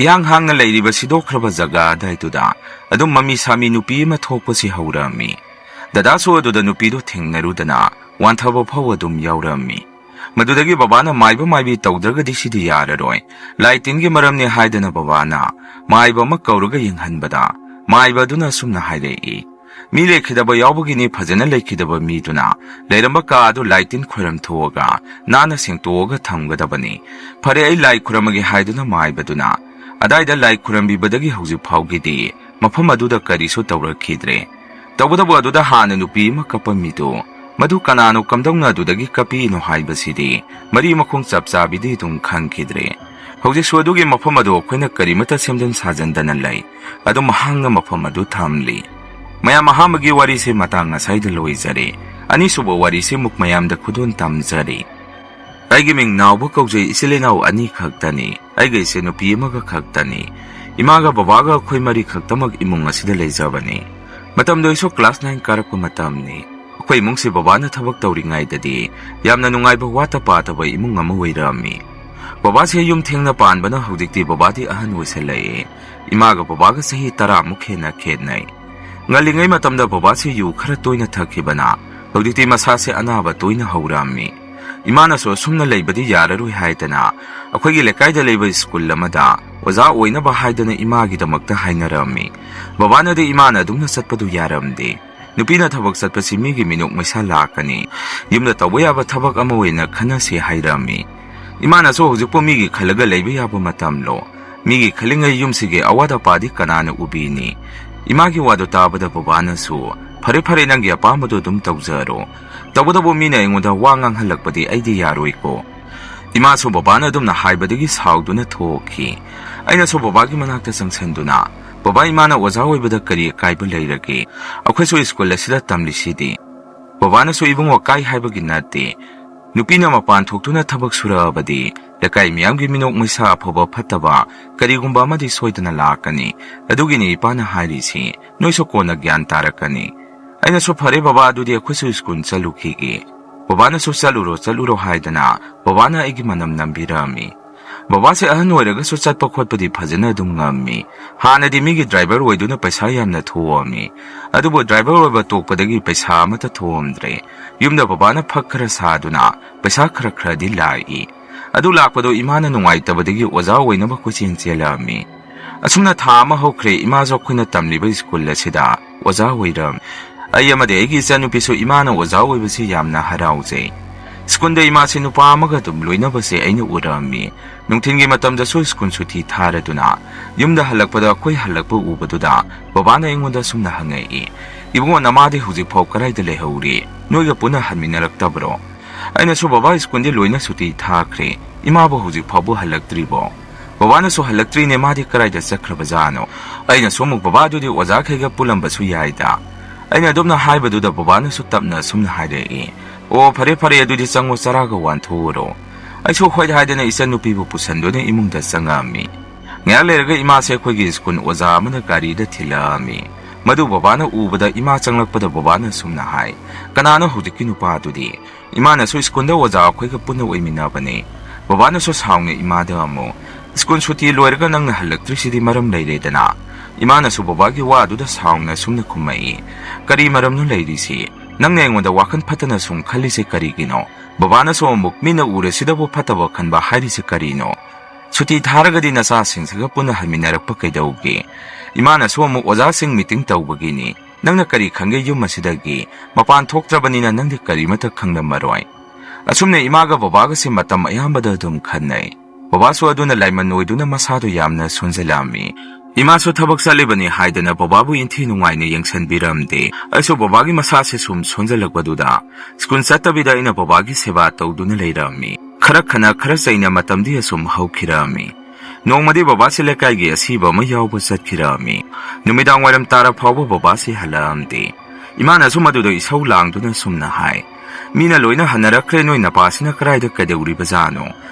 ꯏꯍꯥꯡ ꯍꯥꯡꯅ ꯂꯩꯔꯤꯕ ꯁꯤꯗꯣꯛꯈ꯭ꯔꯕ ꯖꯒꯥ ꯑꯗꯨꯋꯥꯏꯗꯨꯗ ꯑꯗꯨꯝ ꯃꯃꯤ ꯁꯥꯃꯤ ꯅꯨꯄꯤ ꯑꯃ ꯊꯣꯛꯄꯁꯤ ꯍꯧꯔꯛꯑꯝꯃꯤ꯫ ꯗꯗꯥꯁꯨ ꯑꯗꯨꯗ ꯅꯨꯄꯤꯗꯨ ꯊꯦꯡꯅꯔꯨꯗꯅ ꯋꯥꯟꯊꯕ ꯐꯥꯎ ꯑꯗꯨꯝ ꯌꯥꯎꯔꯝꯃꯤ꯫ ꯃꯗꯨꯗꯒꯤ ꯕꯕꯥꯅ ꯃꯥꯏꯕ ꯃꯥꯏꯕꯤ ꯇꯧꯗ꯭ꯔꯒꯗꯤ ꯁꯤꯗꯤ ꯌꯥꯔꯔꯣꯏ, ꯂꯥꯏ ꯇꯤꯟꯒꯤ ꯃꯔꯝꯅꯤ ꯍꯥꯏꯗꯅ ꯕꯕꯥꯅ ꯃꯥꯏꯕ ꯑꯃ ꯀꯧꯔꯒ ꯌꯦꯡꯍꯟꯕꯗ, ꯃꯥꯏꯕ ꯑꯗꯨꯅ ꯑꯁꯨꯝꯅ ꯍꯥꯏꯔꯛꯏ, "ꯃꯤ ꯂꯩꯈꯤꯗꯕ ꯌꯥꯎꯕꯒꯤꯅꯤ ꯐꯖꯅ ꯂꯩꯈꯤꯗꯕ ꯃꯤꯗꯨꯅ ꯂꯩꯔꯝꯕ ꯀꯥ ꯑꯗꯨ ꯂꯥꯏ ꯇꯤꯟ ꯈꯣꯏꯔꯝ ꯊꯣꯛꯑꯒ ꯅꯥꯟꯅ ꯁꯦꯡꯇꯣꯛꯑꯒ ꯊꯝꯒꯗꯕꯅꯤ꯫ ꯐꯔꯦ, ꯑꯩ ꯂꯥꯏ ꯈꯨꯔꯝꯃꯒꯦ" ꯍꯥꯏꯗꯨꯅ ꯃꯥꯏꯕꯗꯨꯅ ꯑꯗꯥꯏꯗ ꯂꯥꯏ ꯈꯨꯔꯝꯕꯤꯕꯗꯒꯤ ꯍꯧꯖꯤꯛ ꯐꯥꯎꯒꯤꯗꯤ ꯃꯐꯝ ꯑꯗꯨꯗ ꯀꯔꯤꯁꯨ ꯇꯧꯔꯛꯈꯤꯗ꯭ꯔꯦ꯫ ꯇꯧꯕꯇꯕꯨ ꯑꯗꯨꯗ ꯍꯥꯟꯅ ꯅꯨꯄꯤ ꯑꯃ ꯀꯞꯄꯝꯃꯤꯗꯨ, ꯃꯗꯨ ꯀꯅꯥꯅꯣ, ꯀꯝꯗꯧꯅ ꯑꯗꯨꯗꯒꯤ ꯀꯞꯄꯤꯅꯣ ꯍꯥꯏꯕꯁꯤꯗꯤ ꯃꯔꯤ ꯃꯈꯣꯡ ꯆꯞ ꯆꯥꯕꯤꯗꯤ ꯑꯗꯨꯝ ꯈꯪꯈꯤꯗ꯭ꯔꯦ꯫ ꯍꯧꯖꯤꯛꯁꯨ ꯑꯗꯨꯒꯤ ꯃꯐꯝ ꯑꯗꯨ ꯑꯩꯈꯣꯏꯅ ꯀꯔꯤꯃꯠꯇ ꯁꯦꯝꯖꯤꯟ ꯁꯥꯖꯤꯟꯗꯅ ꯂꯩ꯫ ꯑꯗꯨꯝ ꯍꯥꯡꯅ ꯃꯐꯝ ꯑꯗꯨ ꯊꯝꯂꯤ꯫ ꯃꯌꯥꯝ, ꯑꯍꯥꯟꯕꯒꯤ ꯋꯥꯔꯤꯁꯦ ꯃꯇꯥꯡ ꯑꯁꯥꯏꯗ ꯂꯣꯏꯖꯔꯦ꯫ ꯑꯅꯤꯁꯨꯕ ꯋꯥꯔꯤꯁꯦ ꯑꯃꯨꯛ ꯃꯌꯥꯝꯗ ꯈꯨꯗꯣꯜ ꯇꯝꯖꯔꯤ꯫ ꯑꯩꯒꯤ ꯃꯤꯡ ꯅꯥꯎꯕ ꯀꯧꯖꯩ꯫ ꯏꯆꯤꯜ ꯏꯅꯥꯎ ꯑꯅꯤ ꯈꯛꯇꯅꯤ꯫ ꯑꯩꯒ ꯏꯆꯦ ꯅꯨꯄꯤ ꯑꯃꯒ ꯈꯛꯇꯅꯤ꯫ ꯏꯃꯥꯒ ꯕꯕꯥꯒ ꯑꯩꯈꯣꯏ ꯃꯔꯤ ꯈꯛꯇꯃꯛ ꯏꯃꯨꯡ ꯑꯁꯤꯗ ꯂꯩꯖꯕꯅꯤ꯫ ꯃꯇꯝꯗꯣ ꯑꯩꯁꯨ class nine ꯀꯥꯔꯛꯄ ꯃꯇꯝꯅꯤ꯫ ꯑꯩꯈꯣꯏ ꯏꯃꯨꯡꯁꯤ ꯕꯕꯥꯅ ꯊꯕꯛ ꯇꯧꯔꯤꯉꯩꯗꯗꯤ ꯌꯥꯝꯅ ꯅꯨꯡꯉꯥꯏꯕ, ꯋꯥꯠꯇ ꯄꯥꯗꯕ ꯏꯃꯨꯡ ꯑꯃ ꯑꯣꯏꯔꯝꯃꯤ꯫ ꯕꯕꯥꯁꯦ ꯌꯨꯝ ꯊꯦꯡꯅ ꯄꯥꯟꯕꯅ ꯍꯧꯖꯤꯛꯇꯤ ꯕꯕꯥꯗꯤ ꯑꯍꯟ ꯑꯣꯏꯁꯜꯂꯛꯑꯦ꯫ ꯏꯃꯥꯒ ꯕꯕꯥꯒ ꯆꯍꯤ ꯇꯔꯥꯃꯨꯛ ꯍꯦꯟꯅ ꯈꯦꯠꯅꯩ꯫ ꯉꯜꯂꯤꯉꯩ ꯃꯇꯝꯗ ꯕꯕꯥꯁꯤ ꯌꯨ ꯈꯔ ꯇꯣꯏꯅ ꯊꯛꯈꯤꯕꯅ ꯍꯧꯖꯤꯛꯇꯤ ꯃꯁꯥꯁꯦ ꯑꯅꯥꯕ ꯇꯣꯏꯅ ꯍꯧꯔꯛꯑꯝꯃꯤ꯫ ꯏꯃꯥꯅꯁꯨ ꯑꯁꯨꯝꯅ ꯂꯩꯕꯗꯤ ꯌꯥꯔꯔꯣꯏ ꯍꯥꯏꯗꯅ ꯑꯩꯈꯣꯏꯒꯤ ꯂꯩꯀꯥꯏꯗ ꯂꯩꯕ ꯁ꯭ꯀꯨꯜ ꯑꯃꯗ ꯑꯣꯖꯥ ꯑꯣꯏꯅꯕ ꯍꯥꯏꯗꯅ ꯏꯃꯥꯒꯤꯗꯃꯛꯇ ꯍꯥꯏꯅꯔꯝꯃꯤ꯫ ꯕꯕꯥꯅꯗꯤ ꯏꯃꯥꯅ ꯑꯗꯨꯝꯅ ꯆꯠꯄꯗꯨ ꯌꯥꯔꯝꯗꯦ꯫ ꯅꯨꯄꯤꯅ ꯊꯕꯛ ꯆꯠꯄꯁꯤ ꯃꯤꯒꯤ ꯃꯤꯅꯣꯛ ꯃꯩꯁꯥ ꯂꯥꯛꯀꯅꯤ꯫ ꯌꯨꯝꯗ ꯇꯧꯕ ꯌꯥꯕ ꯊꯕꯛ ꯑꯃ ꯑꯣꯏꯅ ꯈꯟꯅꯁꯤ ꯍꯥꯏꯔꯝꯃꯤ꯫ ꯏꯃꯥꯅꯁꯨ ꯍꯧꯖꯤꯛꯄꯨ ꯃꯤꯒꯤ ꯈꯜꯂꯒ ꯂꯩꯕ ꯌꯥꯕ ꯃꯇꯝꯂꯣ? ꯃꯤꯒꯤ ꯈꯜꯂꯤꯉꯩ ꯌꯨꯝꯁꯤꯒꯤ ꯑꯋꯥꯠ ꯑꯄꯥꯗꯤ ꯀꯅꯥꯅ ꯎꯕꯤꯅꯤ? ꯏꯃꯥꯒꯤ ꯋꯥꯗꯨ ꯇꯥꯕꯗ ꯕꯕꯥꯅꯁꯨ, "ꯐꯔꯦ ꯐꯔꯦ, ꯅꯪꯒꯤ ꯑꯄꯥꯝꯕꯗꯨ ꯑꯗꯨꯝ ꯇꯧꯖꯔꯣ꯫ ꯇꯧꯕꯇꯕꯨ ꯃꯤꯅ ꯑꯩꯉꯣꯟꯗ ꯋꯥ ꯉꯥꯡꯍꯜꯂꯛꯄꯗꯤ ꯑꯩꯗꯤ ꯌꯥꯔꯣꯏꯀꯣ"꯫ ꯏꯃꯥꯁꯨ ꯕꯕꯥꯅ ꯑꯗꯨꯝꯅ ꯍꯥꯏꯕꯗꯒꯤ ꯁꯥꯎꯗꯨꯅ ꯊꯣꯛꯈꯤ꯫ ꯑꯩꯅꯁꯨ ꯕꯕꯥꯒꯤ ꯃꯅꯥꯛꯇ ꯆꯪꯁꯤꯟꯗꯨꯅ, "ꯕꯕꯥ, ꯏꯃꯥꯅ ꯑꯣꯖꯥ ꯑꯣꯏꯕꯗ ꯀꯔꯤ ꯑꯀꯥꯏꯕ ꯂꯩꯔꯒꯦ? ꯑꯩꯈꯣꯏꯁꯨ ꯁ꯭ꯀꯨꯜ ꯑꯁꯤꯗ ꯇꯝꯂꯤꯁꯤꯗꯤ"꯫ ꯕꯕꯥꯅꯁꯨ, "ꯏꯕꯨꯡꯉꯣ, ꯀꯥꯏ ꯍꯥꯏꯕꯒꯤ ꯅꯠꯇꯦ꯫ ꯅꯨꯄꯤꯅ ꯃꯄꯥꯟ ꯊꯣꯛꯇꯨꯅ ꯊꯕꯛ ꯁꯨꯔꯛꯑꯕꯗꯤ ꯂꯩꯀꯥꯏ ꯃꯤꯌꯥꯝꯒꯤ ꯃꯤꯅꯣꯛ ꯃꯩꯁꯥ ꯑꯐꯕ ꯐꯠꯇꯕ ꯀꯔꯤꯒꯨꯝꯕ ꯑꯃꯗꯤ ꯁꯣꯏꯗꯅ ꯂꯥꯛꯀꯅꯤ꯫ ꯑꯗꯨꯒꯤꯅꯤ ꯏꯄꯥꯅ ꯍꯥꯏꯔꯤꯁꯤ, ꯅꯣꯏꯁꯨ ꯀꯣꯟꯅ ꯒ꯭ꯌꯥꯟ ꯇꯥꯔꯛꯀꯅꯤ"꯫ ꯑꯩꯅꯁꯨ, "ꯐꯔꯦ ꯕꯕꯥ, ꯑꯗꯨꯗꯤ ꯑꯩꯈꯣꯏꯁꯨ ꯁ꯭ꯀꯨꯜ ꯆꯠꯂꯨꯈꯤꯒꯦ"꯫ ꯕꯕꯥꯅꯁꯨ "ꯆꯠꯂꯨꯔꯣ, ꯆꯠꯂꯨꯔꯣ" ꯍꯥꯏꯗꯅ ꯕꯕꯥꯅ ꯑꯩꯒꯤ ꯃꯅꯝ ꯅꯝꯕꯤꯔꯝꯃꯤ꯫ ꯕꯕꯥꯁꯦ ꯑꯍꯟ ꯑꯣꯏꯔꯒꯁꯨ ꯆꯠꯄ ꯈꯣꯠꯄꯗꯤ ꯐꯖꯅ ꯑꯗꯨꯝ ꯉꯝꯃꯤ꯫ ꯍꯥꯟꯅꯗꯤ ꯃꯤꯒꯤ ꯗ꯭ꯔꯥꯏꯚꯔ ꯑꯣꯏꯗꯨꯅ ꯄꯩꯁꯥ ꯌꯥꯝꯅ ꯊꯣꯛꯑꯝꯃꯤ꯫ ꯑꯗꯨꯕꯨ ꯗ꯭ꯔꯥꯏꯚꯔ ꯑꯣꯏꯕ ꯇꯣꯛꯄꯗꯒꯤ ꯄꯩꯁꯥ ꯑꯃꯠꯇ ꯊꯣꯛꯑꯝꯗ꯭ꯔꯦ꯫ ꯌꯨꯝꯗ ꯕꯕꯥꯅ ꯐꯛ ꯈꯔ ꯁꯥꯗꯨꯅ ꯄꯩꯁꯥ ꯈꯔ ꯈꯔꯗꯤ ꯂꯥꯛꯏ꯫ ꯑꯗꯨ ꯂꯥꯛꯄꯗꯣ ꯏꯃꯥꯅ ꯅꯨꯡꯉꯥꯏꯇꯕꯗꯒꯤ ꯑꯣꯖꯥ ꯑꯣꯏꯅꯕ ꯀꯣꯏꯆꯦꯟ ꯆꯦꯜꯂꯛꯑꯝꯃꯤ꯫ ꯑꯁꯨꯝꯅ ꯊꯥ ꯑꯃ ꯍꯧꯈ꯭ꯔꯦ, ꯏꯃꯥꯁꯨ ꯑꯩꯈꯣꯏꯅ ꯇꯝꯂꯤꯕ ꯁ꯭ꯀꯨꯜ ꯑꯁꯤꯗ ꯑꯣꯖꯥ ꯑꯣꯏꯔꯝꯃꯤ꯫ ꯑꯩ ꯑꯃꯗꯤ ꯑꯩꯒꯤ ꯏꯆꯟꯅꯨꯄꯤꯁꯨ ꯏꯃꯥꯅ ꯑꯣꯖꯥ ꯑꯣꯏꯕꯁꯤ ꯌꯥꯝꯅ ꯍꯔꯥꯎꯖꯩ꯫ ꯁ꯭ꯀꯨꯜꯗ ꯏꯃꯥꯁꯤ ꯅꯨꯄꯥ ꯑꯃꯒ ꯑꯗꯨꯝ ꯂꯣꯏꯅꯕꯁꯦ ꯑꯩꯅ ꯎꯔꯝꯃꯤ꯫ ꯅꯨꯡꯊꯤꯜꯒꯤ ꯃꯇꯝꯗꯁꯨ ꯁ꯭ꯀꯨꯜ ꯁꯨꯇꯤ ꯊꯥꯔꯗꯨꯅ ꯌꯨꯝꯗ ꯍꯜꯂꯛꯄꯗ ꯑꯩꯈꯣꯏ ꯍꯜꯂꯛꯄ ꯎꯕꯗꯨꯗ ꯕꯕꯥꯅ ꯑꯩꯉꯣꯟꯗ ꯁꯨꯝꯅ ꯍꯪꯉꯛꯏ, "ꯏꯕꯨꯡꯉꯣ, ꯅꯃꯥꯗꯤ ꯍꯧꯖꯤꯛ ꯐꯥꯎ ꯀꯗꯥꯏꯗ ꯂꯩꯍꯧꯔꯤ? ꯅꯣꯏꯒ ꯄꯨꯟꯅ ꯍꯟꯃꯤꯟꯅꯔꯛꯇꯕ꯭ꯔꯣ?" ꯑꯩꯅꯁꯨ, "ꯕꯕꯥ, ꯁ꯭ꯀꯨꯜꯗꯤ ꯂꯣꯏꯅ ꯁꯨꯇꯤ ꯊꯥꯈ꯭ꯔꯦ, ꯏꯃꯥꯕꯨ ꯍꯧꯖꯤꯛ ꯐꯥꯎꯕ ꯍꯜꯂꯛꯇ꯭ꯔꯤꯕꯣ?" ꯕꯕꯥꯅꯁꯨ, "ꯍꯜꯂꯛꯇ꯭ꯔꯤꯅꯦ, ꯃꯥꯗꯤ ꯀꯗꯥꯏꯗ ꯆꯠꯈ꯭ꯔꯕꯖꯥꯠꯅꯣ?" ꯑꯩꯅꯁꯨ ꯑꯃꯨꯛ, "ꯕꯕꯥ, ꯑꯗꯨꯗꯤ ꯑꯣꯖꯥꯈꯩꯒ ꯄꯨꯜꯂꯝꯕꯁꯨ ꯌꯥꯏꯗ"꯫ ꯑꯩꯅ ꯑꯗꯨꯝꯅ ꯍꯥꯏꯕꯗꯨꯗ ꯕꯕꯥꯅꯁꯨ ꯇꯞꯅ ꯑꯁꯨꯝꯅ ꯍꯥꯏꯔꯛꯏ, "ꯑꯣ, ꯐꯔꯦ ꯐꯔꯦ, ꯑꯗꯨꯗꯤ ꯆꯪꯉꯣ, ꯆꯔꯥꯒ ꯋꯥꯟꯊꯣꯛꯎꯔꯣ"꯫ ꯑꯩꯁꯨ ꯍꯣꯏ ꯍꯥꯏꯗꯅ ꯏꯆꯟꯅꯨꯄꯤꯕꯨ ꯄꯨꯁꯟꯗꯨꯅ ꯏꯃꯨꯡꯗ ꯆꯪꯉꯛꯑꯝꯃꯤ꯫ ꯉꯥꯏꯍꯥꯛ ꯂꯩꯔꯒ ꯏꯃꯥꯁꯦ ꯑꯩꯈꯣꯏꯒꯤ ꯁ꯭ꯀꯨꯜ ꯑꯣꯖꯥ ꯑꯃꯅ ꯒꯥꯔꯤꯗ ꯊꯤꯜꯂꯛꯑꯝꯃꯤ꯫ ꯃꯗꯨ ꯕꯕꯥꯅ ꯎꯕꯗ ꯏꯃꯥ ꯆꯪꯂꯛꯄꯗ ꯕꯕꯥꯅ ꯑꯁꯨꯝꯅ ꯍꯥꯏ, "ꯀꯅꯥꯅꯣ ꯍꯧꯖꯤꯛꯀꯤ ꯅꯨꯄꯥꯗꯨꯗꯤ?" ꯏꯃꯥꯅꯁꯨ, "ꯁ꯭ꯀꯨꯜꯗ ꯑꯣꯖꯥ ꯑꯩꯈꯣꯏꯒ ꯄꯨꯟꯅ ꯑꯣꯏꯃꯤꯟꯅꯕꯅꯦ"꯫ ꯕꯕꯥꯅꯁꯨ ꯁꯥꯎꯅ ꯏꯃꯥꯗ ꯑꯃꯨꯛ, "ꯁ꯭ꯀꯨꯜ ꯁꯨꯇꯤ ꯂꯣꯏꯔꯒ ꯅꯪꯅ ꯍꯜꯂꯛꯇ꯭ꯔꯤꯁꯤꯗꯤ ꯃꯔꯝ ꯂꯩꯔꯦꯗꯅ?" ꯏꯃꯥꯅꯁꯨ ꯕꯕꯥꯒꯤ ꯋꯥꯗꯨꯗ ꯁꯥꯎꯅ ꯁꯨꯝꯅ ꯈꯨꯝꯃꯛꯏ, "ꯀꯔꯤ ꯃꯔꯝꯅꯣ ꯂꯩꯔꯤꯁꯤ? ꯅꯪꯅ ꯑꯩꯉꯣꯟꯗ ꯋꯥꯈꯜ ꯐꯠꯇꯅ ꯁꯨꯝ ꯈꯜꯂꯤꯁꯦ ꯀꯔꯤꯒꯤꯅꯣ?" ꯕꯕꯥꯅꯁꯨ ꯑꯃꯨꯛ, "ꯃꯤꯅ ꯎꯔꯦꯁꯤꯗꯕꯨ ꯐꯠꯇꯕ ꯈꯟꯕ ꯍꯥꯏꯔꯤꯁꯦ ꯀꯔꯤꯅꯣ? ꯁꯨꯇꯤ ꯊꯥꯔꯒꯗꯤ ꯅꯆꯥꯁꯤꯡꯁꯤꯒ ꯄꯨꯟꯅ ꯍꯟꯃꯤꯟꯅꯔꯛꯄ ꯀꯩꯗꯧꯒꯦ?" ꯏꯃꯥꯅꯁꯨ ꯑꯃꯨꯛ, "ꯑꯣꯖꯥꯁꯤꯡ ꯃꯤꯇꯤꯡ ꯇꯧꯕꯒꯤꯅꯤ꯫ ꯅꯪꯅ ꯀꯔꯤ ꯈꯪꯒꯦ ꯌꯨꯝ ꯑꯁꯤꯗꯒꯤ? ꯃꯄꯥꯟ ꯊꯣꯛꯇ꯭ꯔꯕꯅꯤꯅ ꯅꯪꯗꯤ ꯀꯔꯤꯃꯠꯇ ꯈꯪꯂꯝꯃꯔꯣꯏ"꯫ ꯑꯁꯨꯝꯅ ꯏꯃꯥꯒ ꯕꯕꯥꯒꯁꯦ ꯃꯇꯝ ꯑꯌꯥꯝꯕꯗ ꯑꯗꯨꯝ ꯈꯟꯅꯩ꯫ ꯕꯕꯥꯁꯨ ꯑꯗꯨꯅ ꯂꯥꯏꯃꯟ ꯑꯣꯏꯗꯨꯅ ꯃꯁꯥꯗꯣ ꯌꯥꯝꯅ ꯁꯣꯟꯖꯜꯂꯝꯃꯤ꯫ ꯏꯃꯥꯁꯨ ꯊꯕꯛ ꯆꯠꯂꯤꯕꯅꯤ ꯍꯥꯏꯗꯅ ꯕꯕꯥꯕꯨ ꯏꯟꯊꯤ ꯅꯨꯡꯉꯥꯏꯅ ꯌꯦꯡꯁꯤꯟꯕꯤꯔꯝꯗꯦ꯫ ꯑꯩꯁꯨ ꯕꯕꯥꯒꯤ ꯃꯁꯥꯁꯦ ꯁꯨꯝ ꯁꯣꯟꯖꯜꯂꯛꯄꯗꯨꯗ ꯁ꯭ꯀꯨꯜ ꯆꯠꯇꯕꯤꯗ ꯑꯩꯅ ꯕꯕꯥꯒꯤ ꯁꯦꯕꯥ ꯇꯧꯗꯨꯅ ꯂꯩꯔꯝꯃꯤ꯫ ꯈꯔ ꯈꯅ ꯈꯔ ꯆꯩꯅ ꯃꯇꯝꯗꯤ ꯑꯁꯨꯝ ꯍꯧꯈꯤꯔꯝꯃꯤ꯫ ꯅꯣꯡꯃꯗꯤ ꯕꯕꯥꯁꯤ ꯂꯩꯀꯥꯏꯒꯤ ꯑꯁꯤꯕ ꯑꯃ ꯌꯥꯎꯕ ꯆꯠꯈꯤꯔꯝꯃꯤ꯫ ꯅꯨꯃꯤꯗꯥꯡ ꯋꯥꯏꯔꯝ ꯇꯥꯔ ꯐꯥꯎꯕ ꯕꯕꯥꯁꯤ ꯍꯜꯂꯛꯑꯝꯗꯦ꯫ ꯏꯃꯥꯅꯁꯨ ꯃꯗꯨꯗ ꯏꯁꯧ ꯂꯥꯡꯗꯨꯅ ꯁꯨꯝꯅ ꯍꯥꯏ, "ꯃꯤꯅ ꯂꯣꯏꯅ ꯍꯟꯅꯔꯛꯈ꯭ꯔꯦ, ꯅꯣꯏ ꯅꯄꯥꯁꯤꯅ ꯀꯗꯥꯏꯗ ꯀꯩꯗꯧꯔꯤꯕꯖꯥꯠꯅꯣ?